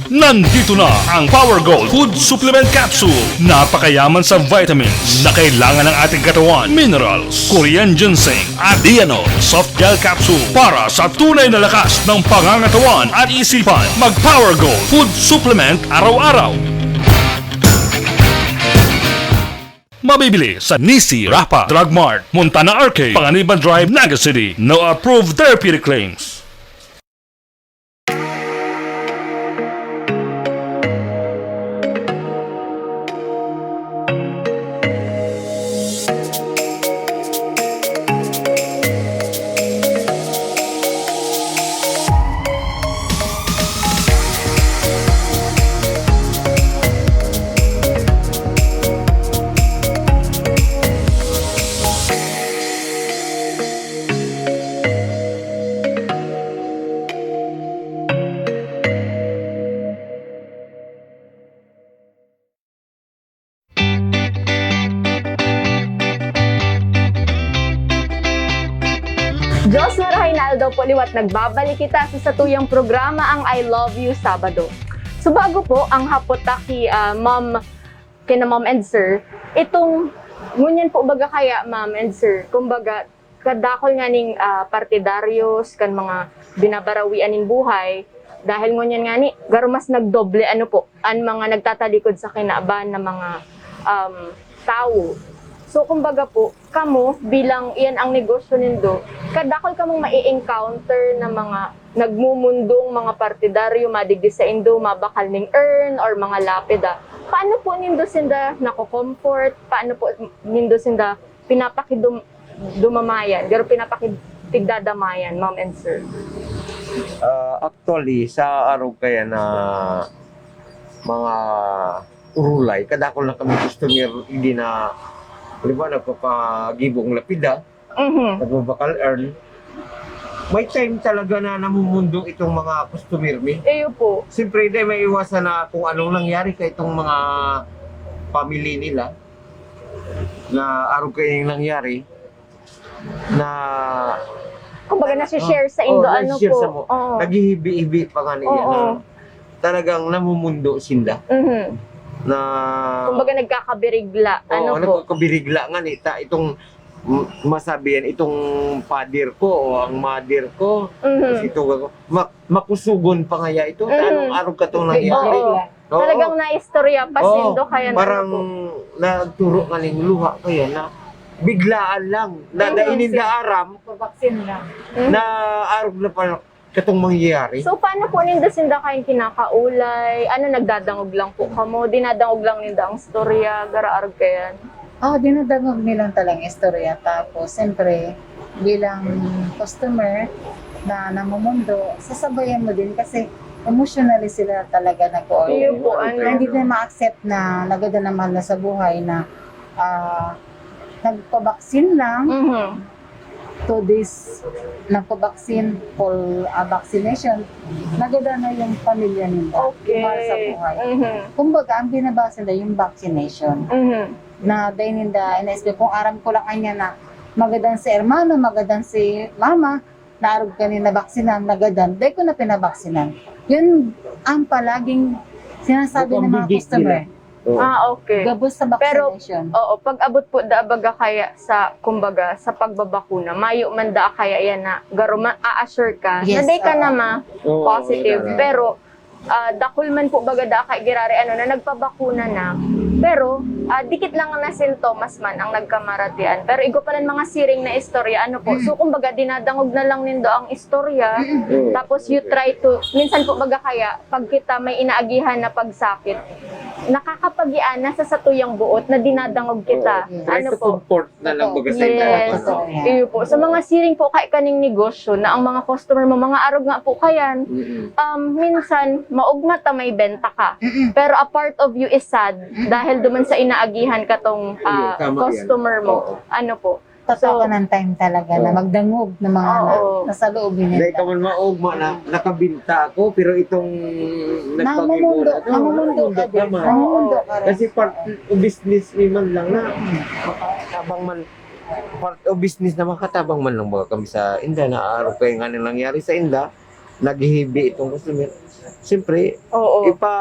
Nandito na ang Power Gold Food Supplement Capsule. Napakayaman sa vitamins na kailangan ng ating katawan, minerals, Korean ginseng, at Diano Soft Gel Capsule para sa tunay na lakas ng pangangatawan at isipan. Mag Power Gold Food Supplement araw-araw. Mabibili sa Nisi, Rapa, Drug Mart, Montana Arcade, Panganiban Drive, Naga City. No approved therapeutic claims. Diyos marahay na aldaw po liwat, nagbabalik kita sa satuyang programa, ang I Love You Sabado. So, bago po ang hapot ta ki, ah, Ma'am, kina Ma'am and Sir, itong, ngunyan po baga kaya, Ma'am and Sir, kumbaga, kadakol nga ning, ah, partidaryos kan mga binabarawian nin buhay, dahil ngunyan ngani, garo mas nagdoble, ano po, an mga nagtatalikod sa kinaban na mga, um, tawo. So, kumbaga po, kamo, bilang iyan ang negosyo nindo, kadakol kamong mai-encounter na mga nagmumundong mga partidaryo, madigdi saindo, mabakal ning urn or mga lapida. Paano po nindo sinda nako-comfort? Paano po nindo sinda pinapakidum-, dumamayan, pero pinapakipigdadamayan, Ma'am and Sir? Ah, actually, sa araw kaya na mga urulay, kadakol na kami customer, hindi na, halimbawa, nagpapagibong lapida, Mhm. nagbabakal urn. May time talaga na namumundo itong mga customer mi. Iyo po. Siyempre, hindi may iwasan na kung anong nangyari kay itong mga family nila. Na arog kayo yung nangyari na Kumbaga, nasi-share sa indo, oh, ano nasi-share po. Sa mo. Oo. Naghihibi-hibi pa nga niya Oo. Na talagang namumundo sinda. Mhm. Na Kumbaga, nagkakabirigla, oo, ano po? Nagkakabirigla nga ni ta-, itong m-, masabi yan, itong father ko o ang mother ko, Mhm. Tapos ito, ma-, makusugon pa nga ya ito, Mhm. Anong arog ka itong nangyari? Oo. Oo. Talagang naistorya pa Oo, sindo kaya na parang ano po. Nagturo ka ning luha kaya na biglaan lang. Na Mm. dahil ninda aram Pabaksin lang. Mm. na arog na pala katong mangyayari. So, paano po ninda sinda kayan kinakaulay? Ano, nagdadangog lang po kamo? Dinadangog lang ninda ang storya? Garo arog kayan? Oh, dinadangog nilang talagang istorya. Tapos, siyempre, bilang customer na namumundo, sasabayan mo din kasi emotionally sila talaga nag-o-, Iyo po, ano? Hindi din ma-accept na nagada na mahal na sa buhay na ah, nagpabaksin lang, Mhm. two days, nagpabaksin, full ah, vaccination, nagada na yung pamilya nila. Okay. Yung mahal sa buhay. Mhm. Kumbaga, ang binabase nila yung vaccination. Mhm. Na dahil ninda, ina-expect kung aram ko lang kanya na magadan si hermano, magadan si mama, naarog kani nabaksinan, nagadan, dai ko na pinabaksinan. Yun ang palaging sinasabi ng mga Bukang bibig customer. Oo. Ah, okay. Gabos sa Pero- vaccination. Oo, pag-abot po da baga kaya sa, kumbaga, sa pagbabakuna, mayo man da kaya yan na garo ma- a-assure ka na Yes, di ka oo. na ma Oo, positive. oo, Pero ah, dakul man po baga da kay girare ano na nagpabakuna na. Pero ah, dikit lang na sintomas man ang nagkamaratian. Pero igwa pa lang mga siring na istorya, ano po. Mm. So, kumbaga, dinadangog na lang nindo ang istorya. Mm. Oo. Tapos you try to, minsan po baga kaya, pag kita may inaagihan na pagsakit, nakakapagian na sa satuyang buot na dinadangog kita. Oo. Try Ano to po? comfort na lang baga sa Yes. inyo. Totoo yan. Iyo po. Sa mga siring po kay kaning negosyo na ang mga customer mo, mga arog nga po kayan, Mm-mm. um, minsan, maugma ta may benta ka. Mm-mm. Pero a part of you is sad dahil duman sa inaagihan katong ah, Ayun, tama yan. Customer mo. Oo. Ano po? Totoo So- ka ng time talaga na Oo. magdangog ng mga Oo. na, nasa loob Dahil nila. ka man maugma na, nakabinta ako, pero itong Namumundo, nagpag-ibo na, namumundo ka din. naman. Namumundo ka rin. Kasi part of business ni man lang na makatabang man, part of business na makatabang man lang baga kami sa inda na araw kayo nga nangyari sa inda, naghihibi itong customer. Siyempre, Oo. ipa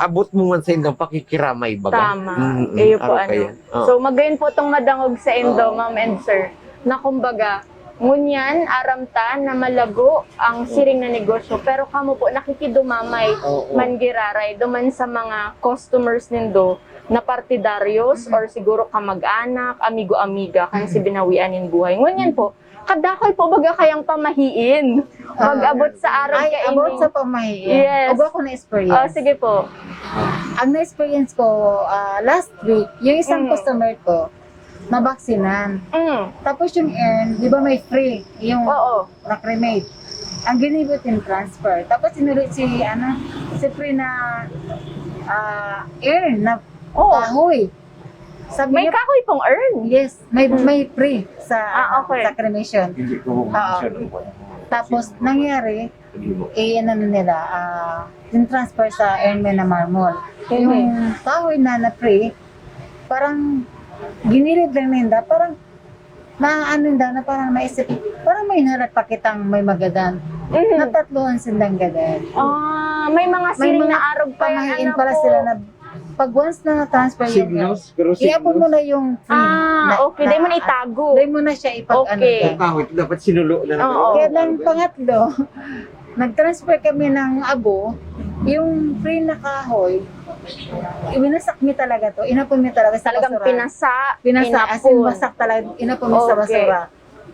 abot mo man sa indang pakikiramay baga. Tama. Mm-mm. Iyo po, Araw ano. Kayo. Oo. So, magayon po itong madangog sa indo, Oo. ma'am and sir, na kumbaga, ngunyan, aram ta na malago ang siring na negosyo, pero kamo po, nakikidumamay Oo. man giraray, duman sa mga customers nindo na partidaryos or siguro kamag-anak, amigo-amiga, kan si binawian nin buhay. Ngunyan po, kadakol po baga kayang pamahiin. Pag-abot sa araw Ay, kaini. About sa pamahiin. Yes. Ugo ko na-experience. Oh, sige po. Ang na-experience ko ah, last week, yung isang Mm. customer ko, nabaksinan. Mm. Tapos yung earn, di ba may free? Yung Oo. na-cremate. Ang ginibo yung transfer. Tapos sinulit si, ano, si free na ah, earn na Oo. kahoy. Sabi May niya, kahoy pong earn. yes, may Mm. may free sa Ah, okay. sa cremation. Hindi ko Oo. Tapos nangyari, Hindi mo. eh, ano na nila, ah, yung transfer sa Hermena Marmol. Mhm. Yung kahoy na na-free, parang ginirit lang ninda, parang na ano ninda, na parang naisip, parang may narat pa kitang may magadan. Mhm. Natatluhan sindang gadan. Ah, may mga May siring mga na arog pa yung Pamahiin ano pala po. sila na pag once na na-transfer yung Signos? Pero iapon mo signos? na yung free. Ah, na- okay. Dahil mo na na- itago. Dahil mo na siya ipag-ano Okay. dyan. Kahoy, dapat sinulo na lang. Oo. Kaya ng pangatlo, nag-transfer kami ng abo, yung free na kahoy, winasak mi talaga to, inapon mi talaga sa Talagang basura. pinasa, Pinasa, as in, inapon. Basak talaga, inapon mi sa Okay. Basura.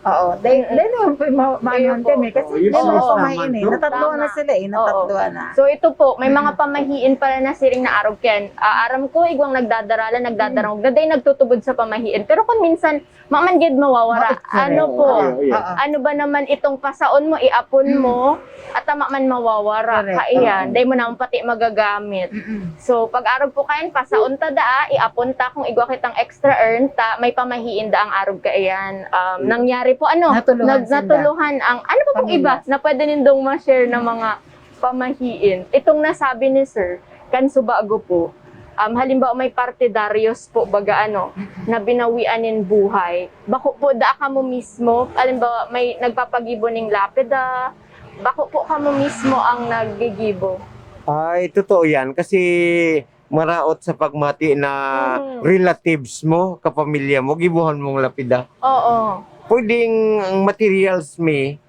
Oo, dahil Mm-mm. dahil naman pa ma- maanuhan Ayun po. kami kasi Oo, yun yun ang ang pamahiin eh, tama. natatluan na Tama. sila eh, Oo. natatluan na. So ito po, may mga pamahiin pala na siring na arog ken. Ah, aram ko, igwang nagdadaralan, nagdadarangog, na day nagtutubod sa pamahiin. Pero kung minsan, maman gid mawawara. Ma-, correct. Ano po? Oo, yun. Oo. Ano ba naman itong pasaon mo, iapon Mm. mo, at tama man mawawara. Correct. Kaiyan, Oo. day mo naman pati magagamit. Mm-mm. So, pag arog po kayan, pasaon ta daa, iapon ta kung igwa kitang extra earn ta, may pamahiin da ang arog kaiyan. Um, Mm. Nangyari po, ano, Natuluhan nag- sila. natuluhan ang, ano pa pong Pamilya. Iba na pwede nindong ma-share na mga pamahiin? Itong nasabi ni Sir, kan subago po, um, halimbawa may partidaryos po, baga ano, na binawian nin buhay. Bako po, da kamo mismo, halimbawa may nagpapagibo ning lapida, bako po kamo mismo ang naggigibo. Ay, totoo yan. Kasi maraot sa pagmati na Mhm. relatives mo, kapamilya mo, gibuhan mong lapida. Oo. Pwedeng ang materials mi,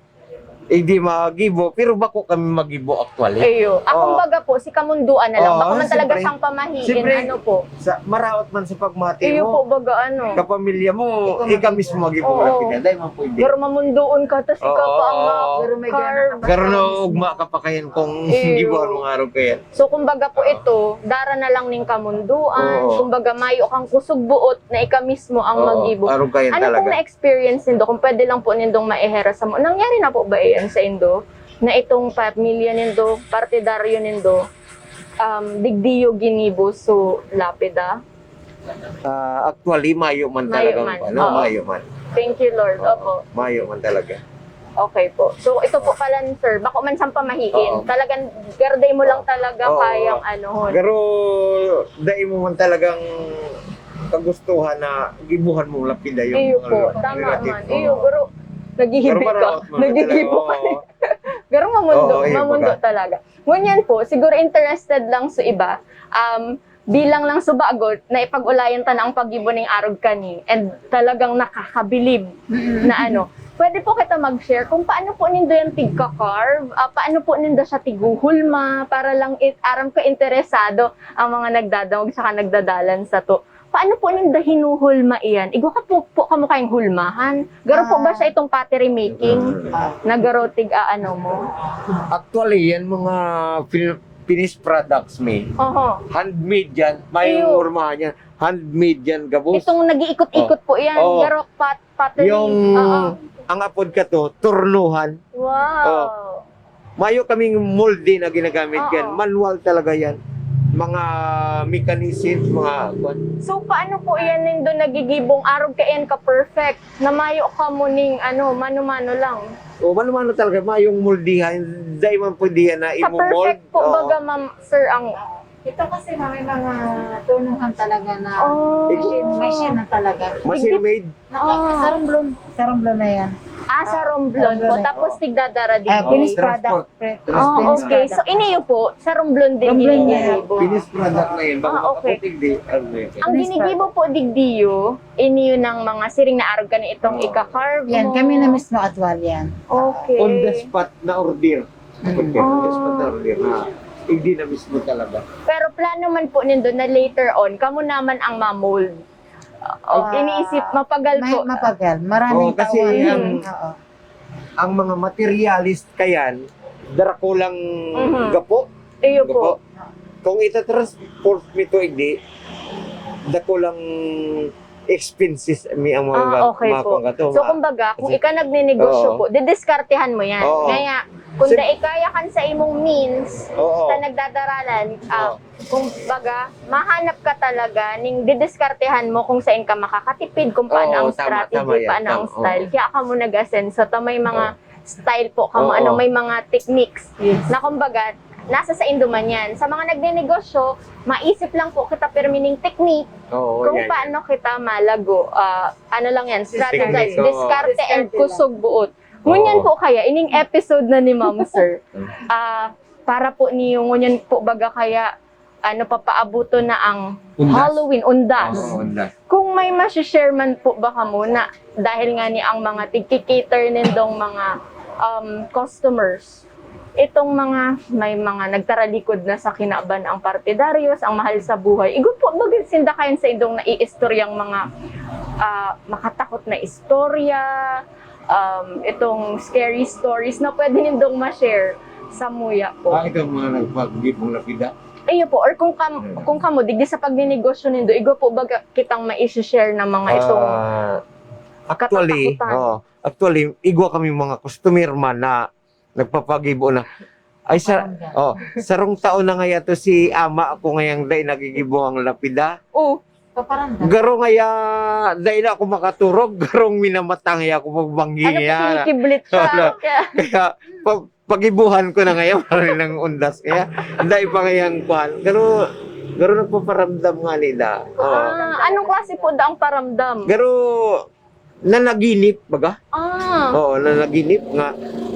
Hindi magibo, pero bako kami magibo actually. Iyo. Ah, Oo. kumbaga po, si kamunduan na lang. Oo, Bako man talaga siyempre. siyang pamahiin, Siyempre, ano po. Sa, maraot man sa pagmati Iyo mo. po, baga ano. Kapamilya mo, Ikaw ika mag-ibo. mismo magibo Oo. lapida. Dahil man pwede. Pero mamunduon ka, tas ikaw Oo. pa ang ma-, Pero may carve. gana ka pa Pero sa naugma ka pa kayan kung Iyo. gibuhan mo nga araw kayan. So, kumbaga po Oo. ito, dara na lang ning kamunduan. Oo. Kumbaga, mayo kang kusog buot na ika mismo ang Oo, magibo. araw kayan Ano talaga. pong na-experience nindo? Kung pwede lang po nindong maihera sa mo. Nangyari na po ba iyan sa indo? Na itong pamilya nindo, partidaryo nindo, um, digdiyo ginibo so lapida? Ah, actually, mayo man Mayo talagang, man. ano, Oo. mayo man. Thank you, Lord. Oo, Opo. mayo man talaga. Okay po. So, ito po pala, sir, bako man siyang pamahiin. Oo. Talagang garday mo lang Oo. talaga Oo. kayang ano, hon. Pero, dai mo man talagang kagustuhan na gibuhan mong lapida yung Iyo mga po. lo-, Tama relative man. mo. Iyo, pero nagihibi Pero ka. maraot mo na Nagigibo talaga. ka. Oo. Pero mamundo, Oo, iyo, mamundo baga. talaga. Ngunyan po, siguro interested lang sa iba, um, bilang lang subagot na ipag-ulayan ta na ang paggibo ning arog kani, and talagang nakakabilib Mm. na ano. Pwede po kita mag-share kung paano po nindo yan tigka-carve, ah, paano po nindo siya tiguhulma, para lang it-, aram ko interesado ang mga nagdadangog saka nagdadalan sato. Paano po nindo hinuhulma iyan? Igwa ka po, po kamo kayong hulmahan? Garo po ba Ah. siya itong pottery making? Ah. Na garo tig-aano mo? Actually, yan mga fil-, finished products, mi. Oho. Handmade yan. May Iyo. hurmahan yan. Handmade yan, gabos. Itong nag-iikot-ikot Oh. po yan. Oo. Garo pot-, pottery. Yung, Oo. ang apod ka to, turnuhan. Wow. Oh. Mayo kaming molde na ginagamit Oo. yan. Manual talaga yan. Mga mechanisms, mga kwan. So, paano po yan nindo nagigibong arog ka yan ka-perfect? Na mayo kamo ning, ano, mano-mano lang? O, mano-mano talaga. Mayong moldihan. Dai man pwede yan na imo-mold. Ka-perfect po, Oo. baga, ma'am, sir, ang Ito kasi, ma'am, may mga tunuhan talaga na Oh. machine, machine na talaga. Machine made? Na, Ah. sa Romblon. Sa Romblon na yan. Ah, sa Romblon po. Romblon. Tapos tigdadara din Ah, po. finished Transport. product. Pre-, Ah, transport okay. So, product. iniyo po, sa Romblon din Romblon iniyo yan. po. Finished product na yun. Bago Ah, okay. makaputing, di, ano na yun. Ang Finished ginigibo product. po, digdiyo, iniyo ng mga siring na arog ka na itong Oo. ika-carve Yan, mo. kami na mismo atwal yan. Okay. On the spot na order. Mm. On the spot na Ah. order na. Hindi na mismo talaga. Pero plano man po nindo na later on, kamo naman ang ma-mold. O, Ah, iniisip, mapagal may, po. mapagal. Maraming Oo, kasi taon. ang, Oo. ang mga materialist kayan, dara ko lang Mhm. gapo. Iyo Gapo. po. Kung ita-transport mi to, hindi, dako lang expenses mi ang mga Ah, ga-, okay mga po. panggato, So, mga kumbaga, kung kasi ika nagnenegosyo Oo. po, didiskartehan mo yan. Oo. Kaya, kung Sim- dai kaya kan sa imong means, Oo. ta nagdadaralan, ah, Oo. Kumbaga, mahanap ka talaga ning didiskartehan mo kung sain ka makakatipid, kung paano Oo, ang tama, strategy, tama yan, paano ang tama, style. oo. Kaya kamo nag-asenso, ta may mga Oo. style po kamo, Oo. ano, may mga techniques Yes. na kumbaga, nasa saindo man yan. Sa mga nagnenegosyo, maisip lang po kita pirmi ning technique Oo, kung yan, paano yan. kita malago. Ah, ano lang yan, strategize, Technique, oo. diskarte and Diskarte lang. kusog buot. Ngunyan Oo. po kaya, ining episode na ni Ma'am, sir, Mm. ah, para po niyo, ngunyan po baga kaya, ano, papaabuton na ang Undas. Halloween, undas. Oo, undas. Kung may mashi-share man po ba kamo na dahil nga ni ang mga tigki-cater nindong mga, um, customers, itong mga, may mga nagtaralikod na sa kinaban ang partidaryos, ang mahal sa buhay. Igwa po ba sinda kayan sa indong naiistoryang mga, ah, makatakot na istorya, um, itong scary stories na pwede nindong ma-share sa muya po? Ah, itong mga nagpagibong lapida? Iyo po, or kung kam-, Hmm. kung kamo, digdi sa pagninegosyo nindo, igwa po ba ka-, kitang mai-share na mga itong Ah, actually, katatakutan? oo. Actually, igwa kami mga customer man na nagpapagibo na. Ay, sa, Paparamdam. oh, sarong taon na ngaya to si ama ako ngayang dai nagigibo ang lapida. Oh. Paparamdam. Garo ngaya, dai na ako makaturog, garong minamatang ya ako pagbanggi Ano po, niya. kinikiblit siya? Wala. Kaya Kaya, pag, pagibuhan ko na ngaya, parang nang undas kaya. Dai pa ngayang kwan. Garo, garo nagpaparamdam nga nila. Oo. Ah, anong klase po daang paramdam? Garo, nanaginip, baga? Ah. Oo, nanaginip nga.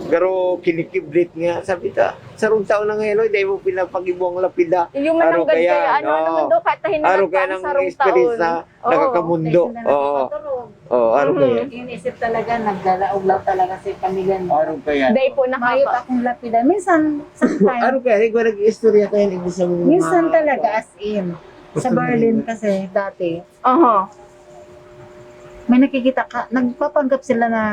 Garo, kinikiblit nga. Sabi ta, "Sarong taon na ngayon, oy, dai mo pinapagibo ang lapida." Iyo man ang Aro kaya, gagaya, ano, ano oo. man daw, kahit tahin Aro na kaya ang nang sarong experience taon. na Oo. nakakamundo. Dai sila Oo. nakaturog. Oh, ano Mhm. kaya? Yung isip talaga, naglalaog lang talaga sa pamilya niya. Ano kaya? Dahil po Mayo nakapa. Akong lapida. Minsan, sometimes, Ano kaya? Ikaw nag-istorya kaya ng isang minsan mga- talaga as in. Sa Gusto mo Berlin rin- kasi dati, Aha. may nakikita ka, nagpapanggap sila na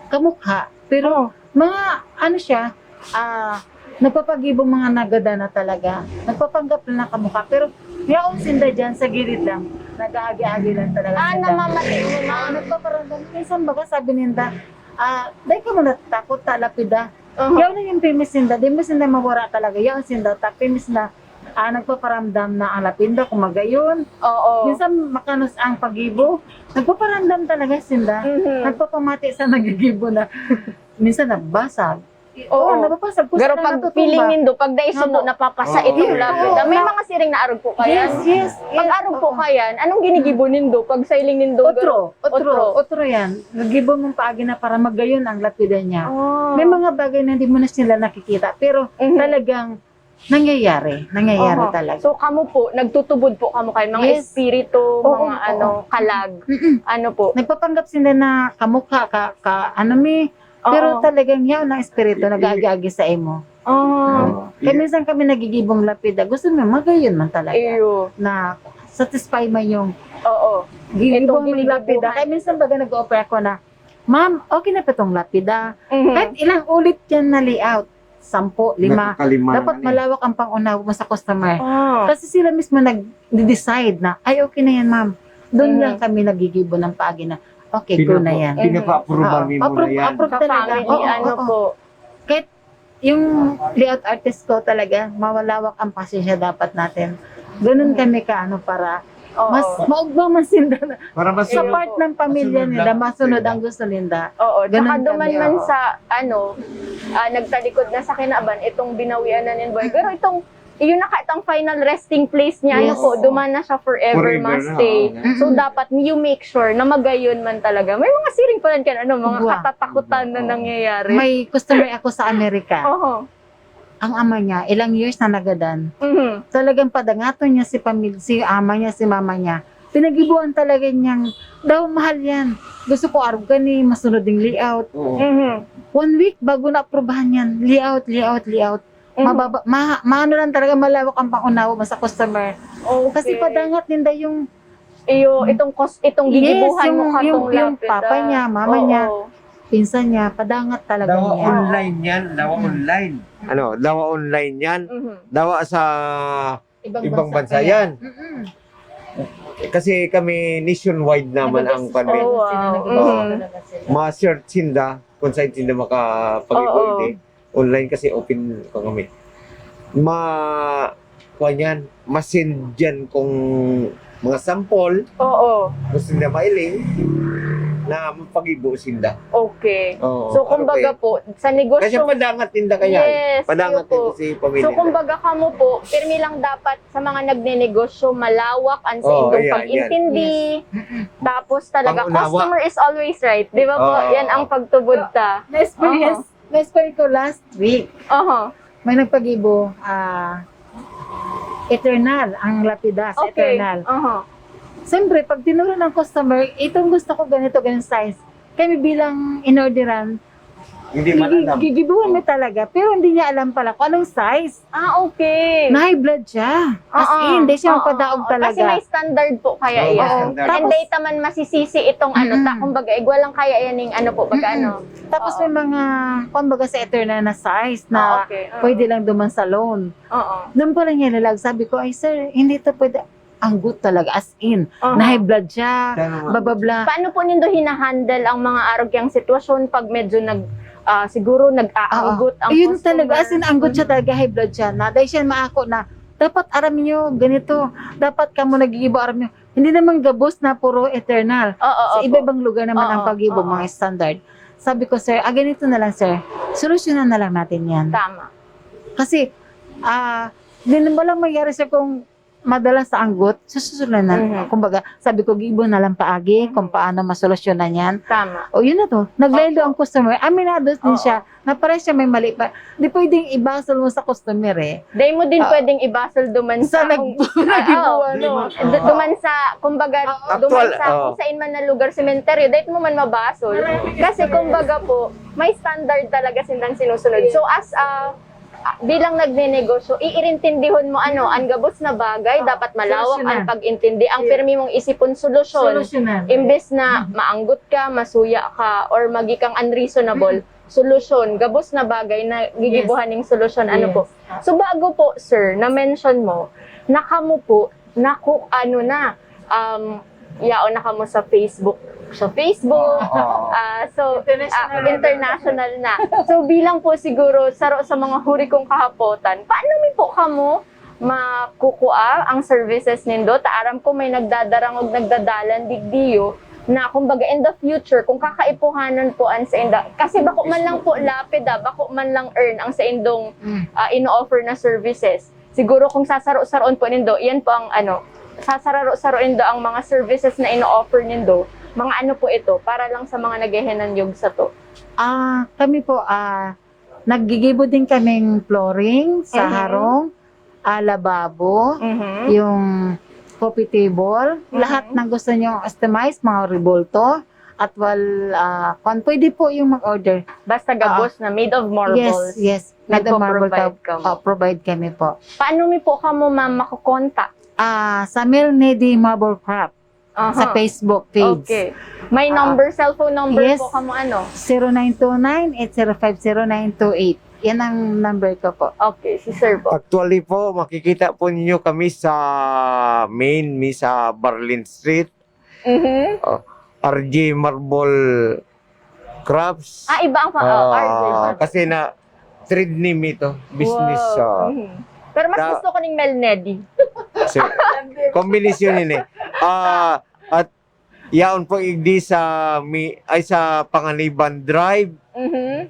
kamukha. Pero Oh. mga ano siya, ah, nagpapagibo mga nagada na talaga. Nagpapanggap lang na kamukha. Pero yaon sinda dyan sa gilid lang. Nag-aagi-agi lang talaga Ah, sinda. namamati mo Ah, na. nagpaparamdam. Minsan baga sabi ninda, ah, dahil ka mo natatakot, ta lapida. Aha. Yaon na yung pimis ninda. Di mo sinda mawara talaga. Yaon sinda, ta pimis na ah, nagpaparamdam na ang lapida kung magayon. Oo. Minsan makanos ang pagibo. Nagpaparamdam talaga sinda. Mhm. Nagpapamati sa nagigibo na minsan nagbasag. Oo. Oo, nababasag ko Pero sana pag natutumba. feeling nindo, pag daiso Opo. napapasa Oo, itong yeah. lapida. May Oo. Mga siring na arog po kaya. Yes, yes, yes. Pag arog po Oo. Kaya, anong ginigibo nindo? Pag sailing nindo, Otro, otro, Otro. otro yan. Nagibo mong paagi na para magayon ang lapida niya. Oh. May mga bagay na hindi mo na sila nakikita, pero Mhm. talagang nangyayari. Nangyayari Oho. talaga. So, kamo po, nagtutubod po kamo kayo, mga Yes. espiritu, Oo, mga oo. ano, kalag. Mm-mm. Ano po? Nagpapanggap sila na kamukha, ka, ka ano mi, pero Oo. talagang yaon ang espiritu, nag-aagi-agi sa imo. Oh. Kaya minsan kami nagigibong lapida. Gusto mo, magayon man talaga. Iyo. Na satisfy man yung Oo. gigibong Itong lapida. ginigibuhan. Kaya minsan baga nag-offer ako na, "Ma'am, okay na pa itong lapida." Mhm. Kahit ilang ulit yan na layout, sampo, lima. Nakakalima na Dapat kami. Malawak ang pangunawa mo sa customer. Ah. Kasi sila mismo nag-decide na, "Ay, okay na yan, ma'am." Doon Mhm. lang kami nagigibo ng paagi na, "Okay, go na yan." Pinapa-approvean Oo, mo na approve, yan. approve talaga. Ka-family, Oo, ano oo. po. Kahit yung layout artist ko talaga, mawalawak ang pasensya dapat natin. Ganun kami ka ano para Oo. mas maugma man sinda na. Para mas Sa Ayun part po. ng pamilya Masunod nila, lang. masunod ang gusto ninda. Oo, tsaka Ganun duman kami, man oo. Sa, ano, ah, nagtalikod na sa kinaban, itong binawian na nin boy. Pero itong, yun na ka, itong final resting place niya, ano Yes. po, duman na siya forever, Forever must na, stay. oo. So, Mm-mm. Dapat you make sure na magayon man talaga. May mga siring pa rin ka, ano, mga Wa. katatakutan na Oo. Nangyayari. May customer ako sa Amerika. Oho. Ang ama niya, ilang years na nagadan. Mhm. Talagang padangaton niya si pamil-, si ama niya, si mama niya. Pinagibuan talaga niyang, daw mahal yan. Gusto ko arog gani, masunod yung layout. Oo. Mhm. One week bago na-aprobahan yan. Layout, layout, layout. Mhm. Mababa, ma, maano lang talaga, malawak ang pangunawa mo sa customer. Okay. Kasi padangat ninda yung Iyo, itong kos, itong Yes, gigibuhan yung, mo katong yung, yung lapit, papa ah. niya, mama Oo. niya, pinsan niya, padangat talaga Dawa niya. Online yan. Dawa Mm. Online. Ano, dawa online yan. Mhm. Dawa sa Ibang, Ibang bansa bansa kaya. Yan. Mm-mm. Kasi kami nationwide naman ang Nag-business kami. talaga Oh, sila, wow. nag-business Mm. talaga sila. Ma-search sinda kung saan sinda makapag-ibo. Oo. Hindi. Online kasi open pa kami. Ma kuwan yan, ma-send yan kung mga sample, Oo. gusto nila mailing, na mapagibo sinda. Okay. Oo, So, ano kumbaga ba po, sa Kasi negosyo, padangat tinda kaya. Yes, Padangat yun po. tinda si pamilya. So, kumbaga kamo po, pirmi lang dapat sa mga nagnenegosyo, malawak ang sa Oo, indong ayan, pag-intindi. yan. Tapos talaga, Pangunawa. Customer is always right. Di ba po? Oo. Yan ang pagtubod ta. Na-experience, na-experience ko last week. Oho. May nagpagibo, ah, Eternal, ang lapida sa Okay. Eternal. Oho. Siyempre, pag tinuro ng customer, itong gusto ko ganito, ganyan size. Kami bilang inorderan, Hindi man gigi- alam. gigibuhan mo talaga, pero hindi niya alam pala kung anong size. Ah, okay. Na high blood siya. As Oo. in, hindi siya Oo, magpadaog oo. talaga. Kasi may standard po kaya Oo, yan. standard. And Tapos- data man masisisi itong ano, ta, Mm-mm. Kumbaga, igwa lang kaya yan yung ano po, pag Mm-mm. ano. Tapos Oo. may mga, kumbaga sa Eternal na size na Ah, okay. Ah. pwede lang duman sa loan. Oo. Doon pa lang niya nilag, sabi ko, "Ay sir, hindi ito pwede." Anggot talaga, as in. Aha. Na high blood siya, Kaya nga. bababla. Paano po nindo hinahandle ang mga arog yang sitwasyon pag medyo nag, ah, siguro nag-aanggot ang Yun customer? Talaga, as in, anggot siya talaga, high blood siya. Na, dahil siya maako na, dapat aram nyo, ganito, dapat kamo nagigibo, aram nyo. Hindi naman gabos na puro Eternal. Oo, Sa opo. iba-ibang lugar naman ang Oo, pagibo, oo. Mga standard. Sabi ko, sir, ah, ganito na lang, sir. Solusyonan na lang natin yan. Tama. Kasi, ah, di na walang mangyari, sir, kung Madalas sa anggot, sususulan na. Mhm. Kumbaga, sabi ko, "Gibo na lang paagi kung paano masolusyonan yan." Tama. O, yun na to. Naglaylo ang customer. Aminado din siya na parang siya may mali pa. Di pwedeng ibasol mo sa customer eh. Dai mo din pwedeng ibasol duman sa kung, ah, nagbubuhan, oh, ano. Du-, duman sa, kumbaga, duman sa kung saan man na lugar, sementeryo, dai mo man mabasol. Kasi, kumbaga po, may standard talaga sindang sinusunod. So, as a ah, bilang nagnenegosyo, iirintindihon mo ano, an gabos na bagay, dapat malawak an pag-intindi. Ang pirmi mong isipon, solusyon. Imbes na maanggot ka, masuya ka, or magikang unreasonable, solusyon, gabos na bagay na gigibuhan ning solusyon. Ano po? So, bago po, sir, na-mention mo na kamo po, naku-, ano na, um, yaon na kamo sa Facebook, sa Facebook. Oo. Ah, so, international na. So, bilang po siguro saro sa mga huri kong kahapotan, paano mi po kamo makukua ang services nindo? Ta aram ko may nagdadarangog, nagdadalan digdiyo na, kumbaga, in the future, kung kakaipuhanan po an sainda, kasi bako man lang po lapid, ah, bako man lang earn ang saindong, ah, ino-offer na services. Siguro kung sasaro-saroon po nindo, iyan po ang ano, sasararo-saroon nindo ang mga services na ino-offer nindo, mga ano po ito, para lang sa mga naghehenanyog sato? Ah, kami po, ah, naggigibo din kaming flooring sa harong, ah, lababo, yung coffee table, lahat ng gusto nyo customize, mga rebulto, at wal, ah, kwan, pwede po yung mag-order. Basta gabos na, made of marbles. Yes, yes. Made of marble. Nagpo-provide kamo. Oh, provide kami po. Paano mi po kamo, ma'am, makokontak? Ah, sa Mel Nedi Marble Craft. Aha. Sa Facebook page. Okay. May number, cellphone number po kamo, ano? Zero nine two nine, eight zero five, zero nine two eight. Yan ang number ko po. Okay, si sir po. Actually po, makikita po ninyo kami sa main, mi sa Barlin Street. Mhm. Oh, R J Marble Crafts. Ah, iba ang pa-, oh, Ah, R J Marble. Kasi na trade name ito, business. Wow. Ah. Mhm. Pero mas gusto ko ning Mel Nedi. Kasi kombinasyon yun eh. Ah, at yaon po igdi sa mi-, ay, sa Panganiban Drive. Mhm.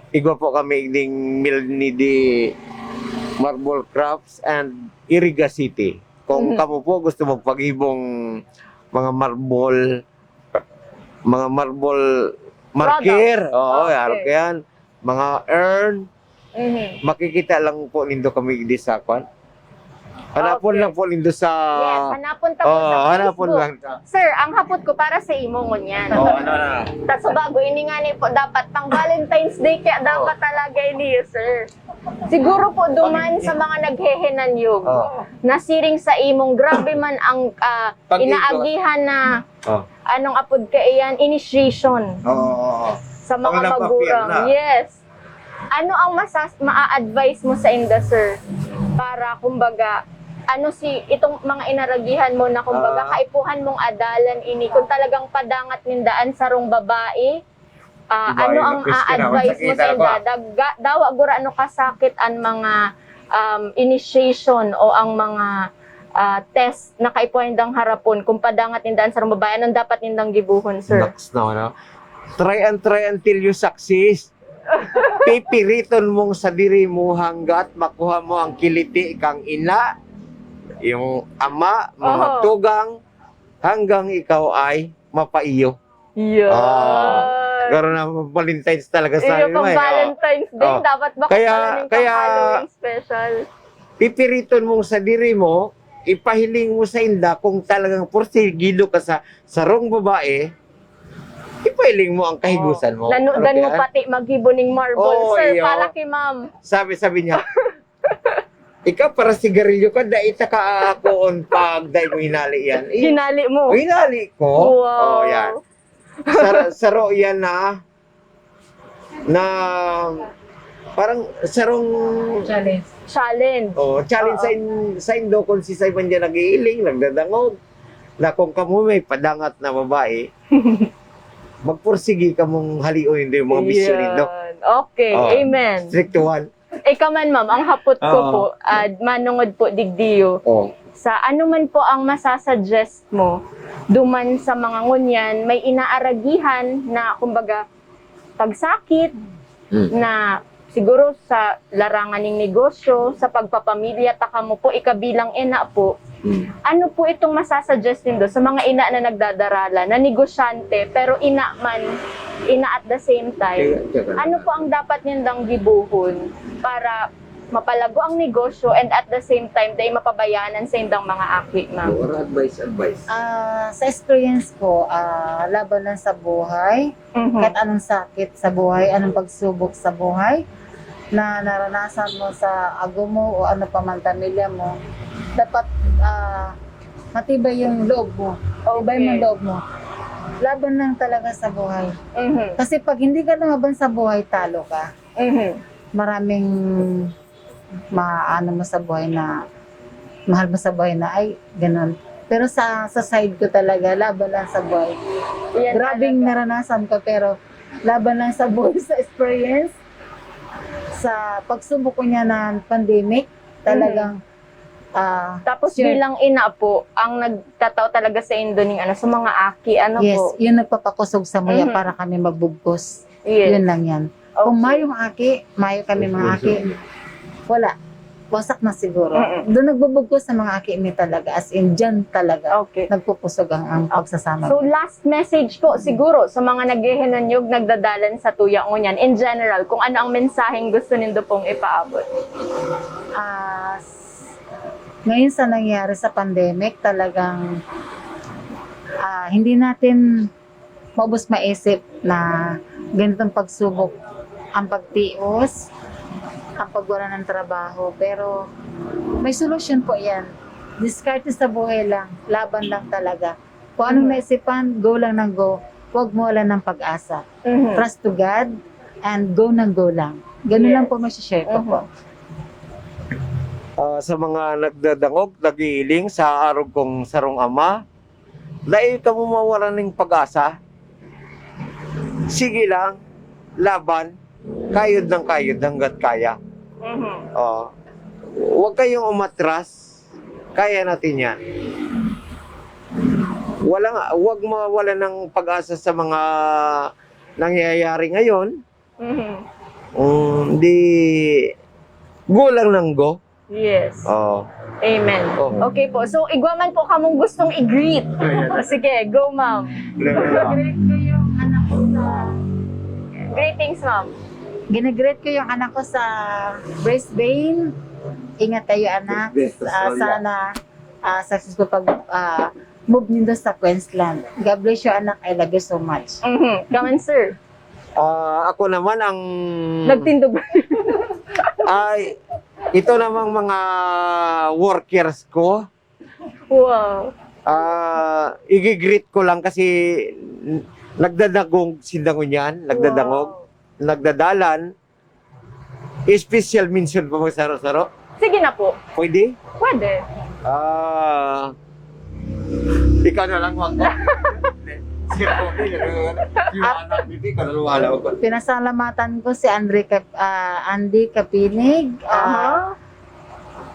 Igwa po kami igding Mel Nedi Marble Crafts and Iriga City. Kung kamo po gusto magpagibong mga marble, mga marble marker, oo, okay, yan. Mga urn, makikita lang po nindo kami di sa kwan. Hanapon lang po nindo sa, yes, hanapon ta po sa Facebook. Sir, ang hapot ko para sa imo ngunyan. Oh, ano na? Ta, so bago ini nga ni po, dapat pang Valentine's Day, kaya dapat talaga ini, sir. Siguro po duman sa mga naghehenanyog, nasiring sa imong grabe man ang, ah, inaagihan na, anong apod kaiyan, initiation sa mga magurang. Yes. Ano ang masas-, maa-advise mo sa inda, sir? Para, kumbaga, ano si, itong mga inaragihan mo na, kumbaga, kaipuhan mong adalan ini, kung talagang padangat ninda an sarong babae, ah, ano ang a-advise mo sa inda? Daga-, dawa gurano kasakit an mga, um, initiation o ang mga, ah, test na kaipuhan nindang harapon kung padangat ninda an sarong babae? Anong dapat nindang gibohon, sir? Naks naman, no? Try and try until you success. Pipiriton mong sadiri mo hanggat makuha mo ang kiliti kang ina, yung ama, mga tugang, hanggang ikaw ay mapaiyo. Yan. Ah, pero na Valentine's talaga sa iyo, pang Valentine's Day, dapat ba kaya, kaya Halloween special? Pipiriton mong sadiri mo, ipahiling mo sa inda kung talagang porsigido ka sa sarong babae, ipahiling mo ang kahigusan mo. Nanudan mo pati maghibo ning marble, sir, para kay ma'am. Sabi, sabi niya, "Ikaw, para sigarilyo ka, dai ta ka akoon pag dai mo hinali yan." Eh, hinali mo? Hinali ko. Wow. Oh, yan. Sar-, saro yan na, na parang sarong challenge. Challenge. Oh, challenge sa in-, sa indo kung si Simon dyan nag-iiling, nagdadangog. Na kung kamo may padangat na babae, magpursigi kamong halion nindo yung mga bisyo nindo. Yan. Okay, amen. Strict one. Ikaw man, ma'am, ang hapot ko po, ah, manungod po digdiyo. Oh. Sa ano man po ang masasuggest mo, duman sa mga ngunyan, may inaaragihan na, kumbaga, pagsakit, na Siguro sa larangan ning negosyo, sa pagpapamilya ta kamo po, ika bilang ina po, Hmm. ano po itong masasuggest nindo sa mga ina na nagdadaralan, na negosyante, pero ina man, ina at the same time? Kaya, kaya, Ano po ang dapat nindang gibohon para mapalago ang negosyo and at the same time, dai mapabayaan an saindang mga aki, ma'am? Or advice, advice. Ah, sa experience ko, ah, laban lang sa buhay. Mhm. Kahit anong sakit sa buhay, anong pagsubok sa buhay na naranasan mo sa ago mo o ano pa man pamilya mo, dapat ah, matibay yung loob mo. Tibay mo Okay. loob mo. Laban lang talaga sa buhay. Mhm. Kasi pag hindi ka lumaban sa buhay, talo ka. Mhm. Maraming maano mo sa buhay na mahal mo sa buhay na ay ganun. Pero sa sa side ko talaga, laban lang sa buhay. Yan Grabing talaga. Naranasan ko, pero laban lang sa buhay, sa experience, sa pagsubok ko niya ng pandemic, talagang ah, Tapos Sure. bilang ina po, ang nagtatao talaga sa indo ning ano, sa mga aki, ano yes, po? Yun nagpapakusog sa muya Mhm. para kami magbugkos. Yes. Yun lang yan. Okay. Kung mayong aki, mayo kami mga aki. Wala. Wasak na siguro. Mm-mm. Doon nagbubugkos sa mga aki ni talaga. As in, dyan talaga. Okay. Nagpupusog ang, ang pagsasama. So last message po siguro sa mga naghihinanyog, nagdadalan sa tuya ngunyan, in general, kung ano ang mensaheng gusto nindo pong ipaabot. Ah, s- ngayon sa nangyari sa pandemic, talagang ah, hindi natin maubos maisip na ganitong pagsubok ang pagtios, ang pagwala ng trabaho. Pero may solusyon po yan. Diskarte sa buhay lang, laban lang talaga. Kung anong Mhm. naisipan, go lang ng go. Huwag mawala ng pag-asa. Mhm. Trust to God and go ng go lang. Ganun Yes. lang po may share ko Mhm. po. Ah, sa mga nagdadangog, nag-iiling sa arog kong sarong ama, dai kamo mawalan ning pag-asa. Sige lang, laban, kayod ng kayod hanggat kaya. Mhm. Oh. Huwag kayong umatras, kaya natin yan. Walang, huwag mawalan ng pag-asa sa mga nangyayari ngayon. Mhm. Um, di, go lang ng go. Yes. Oo. Amen. Oo. Okay po. So, igwa man po kamong gustong i-greet. Sige, go, ma'am. Greet ko yung anak ko sa Greetings, ma'am. Ginagreet ko yung anak ko sa Brisbane. Ingat kayo, anak. Brisbane, Ah, Australia. Sana ah, successful pag ah, move nindo sa Queensland. God bless you, anak. I love you so much. Mhm. Come on, sir. Ah, ako naman ang Nagtindog. Ay, ito namang mga workers ko. Wow. Ah, igigreet ko lang kasi nagdadangog sinda ngunyan, nagdadangog, Wow. nagdadalan. Special mention pa magsaro-saro. Sige na po. Pwede? Pwede. Ah, ikaw na lang mag- Sige, okay. Yung anak ni Vic, ano, wala ko. Pinasalamatan ko si Andre Cap, ah, Andy Capinig, ah, Aha.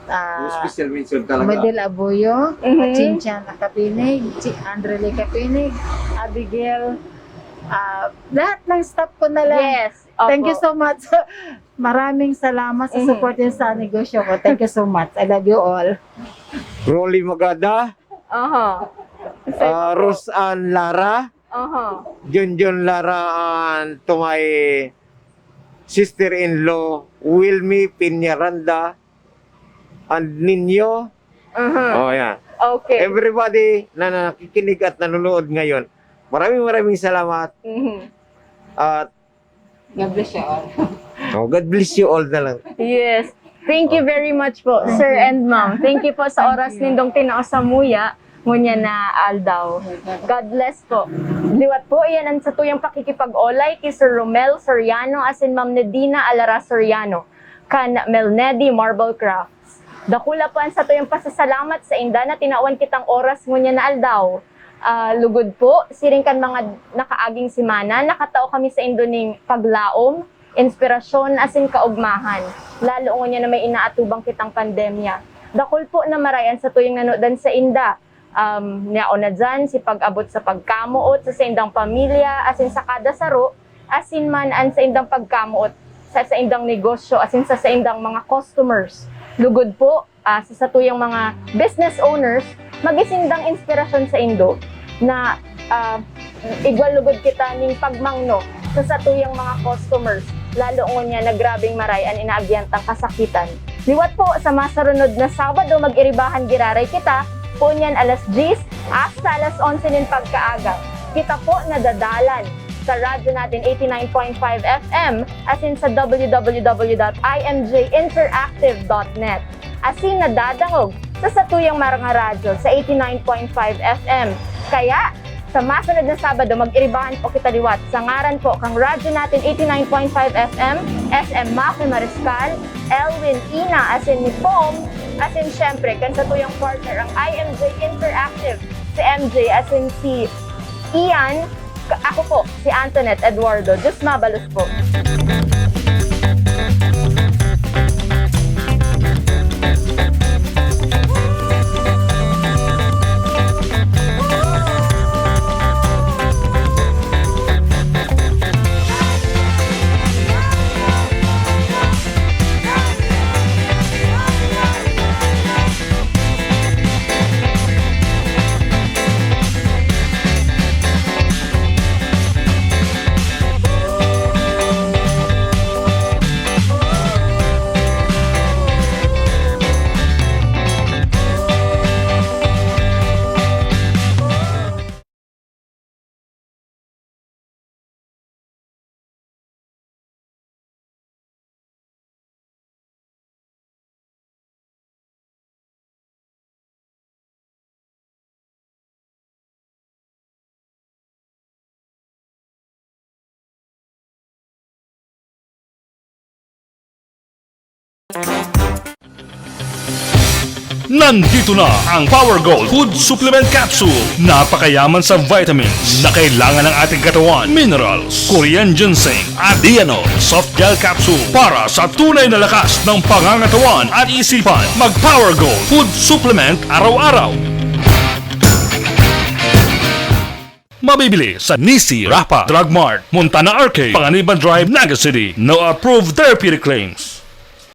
ah, Yung special mention talaga. Medel Abuyo, Mhm. Chinchana Capinig, Chi- Andrely Capinig, Abigail, ah, lahat ng staff ko na lang. Yes. Thank Opo. You so much. Maraming salamat sa Mhm. Support niyo sa negosyo ko. Thank you so much. I love you all. Rolly Magada, Aha. ah, Rose Ann Lara, Aha. Junjun Lara, and to my sister-in-law, Wilmy Piñaranda, and Nino. Aha. Oh, yan. Okay. Everybody na nakikinig at nanonood ngayon, maraming maraming salamat. Mhm. At God bless you all. Oh, God bless you all na lang. Yes. Thank you very much po, sir and ma'am. Thank you po sa oras nindong tinao sa muya ngunyan na aldaw. God bless po. Liwat po, iyan ang satuyang pakikipag-olay ki Sir Romel Soriano asin Ma'am Nedina Alara Soriano kan Melnedi Marble Crafts. Dakula po ang satuyang pasasalamat sa inda na tinawan kitang oras ngunyan na aldaw. Ah, lugod po, siring kan mga nakaaging semana, nakatao kami sa indo ning paglaom, inspirasyon, asin kaogmahan, lalo ngunyan na may inaatubang kitang pandemya. Dakul po na maray an satuyang nanodan sa inda. Um, yaon na diyan si pag-abot sa pagkamoot sa saindang pamilya, asin sa kada saro, asin man an saindang pagkamoot sa saindang negosyo, asin sa saindang mga customers. Lugod po, ah, sa satuyang mga business owners, magin sindang inspirasyon saindo na, ah, igwa lugod kita ning pagmangno sa satuyang mga customers, lalo ngunyan na grabeng maray an inaagihan tang kasakitan. Liwat po, sa masarunod na Sabado, mag-iribahan giraray kita, poon niyan alas diyes hasta alas onse nin pagkaaga. Kita po nadadalan sa Radyo Natin eighty-nine point five F M, asin sa w w w dot i m j interactive dot net. Asin nadadangog sa satuyang mga radyo sa eighty-nine point five F M. Kaya, sa masunod na Sabado, mag-iribahan po kita liwat. Sa ngaran po kan Radyo Natin eighty-nine point five F M, S M Mafe Mariscal, Elwin Ina, asin ni Pom, asin syempre, kan satuyang partner, ang I M J Interactive, si M J, asin si Ian, ka-, ako po, si Antoinette Eduardo. Diyos mabalos po. Nandito na ang Power Gold Food Supplement Capsule. Napakayaman sa vitamins na kailangan ng ating katawan, minerals, Korean ginseng, at Dianol Soft Gel Capsule para sa tunay na lakas ng pangangatawan at isipan. Mag Power Gold Food Supplement araw-araw. Mabibili sa Nisi, Rapa, Drug Mart, Montana Arcade, Panganiban Drive, Naga City. No approved therapeutic claims.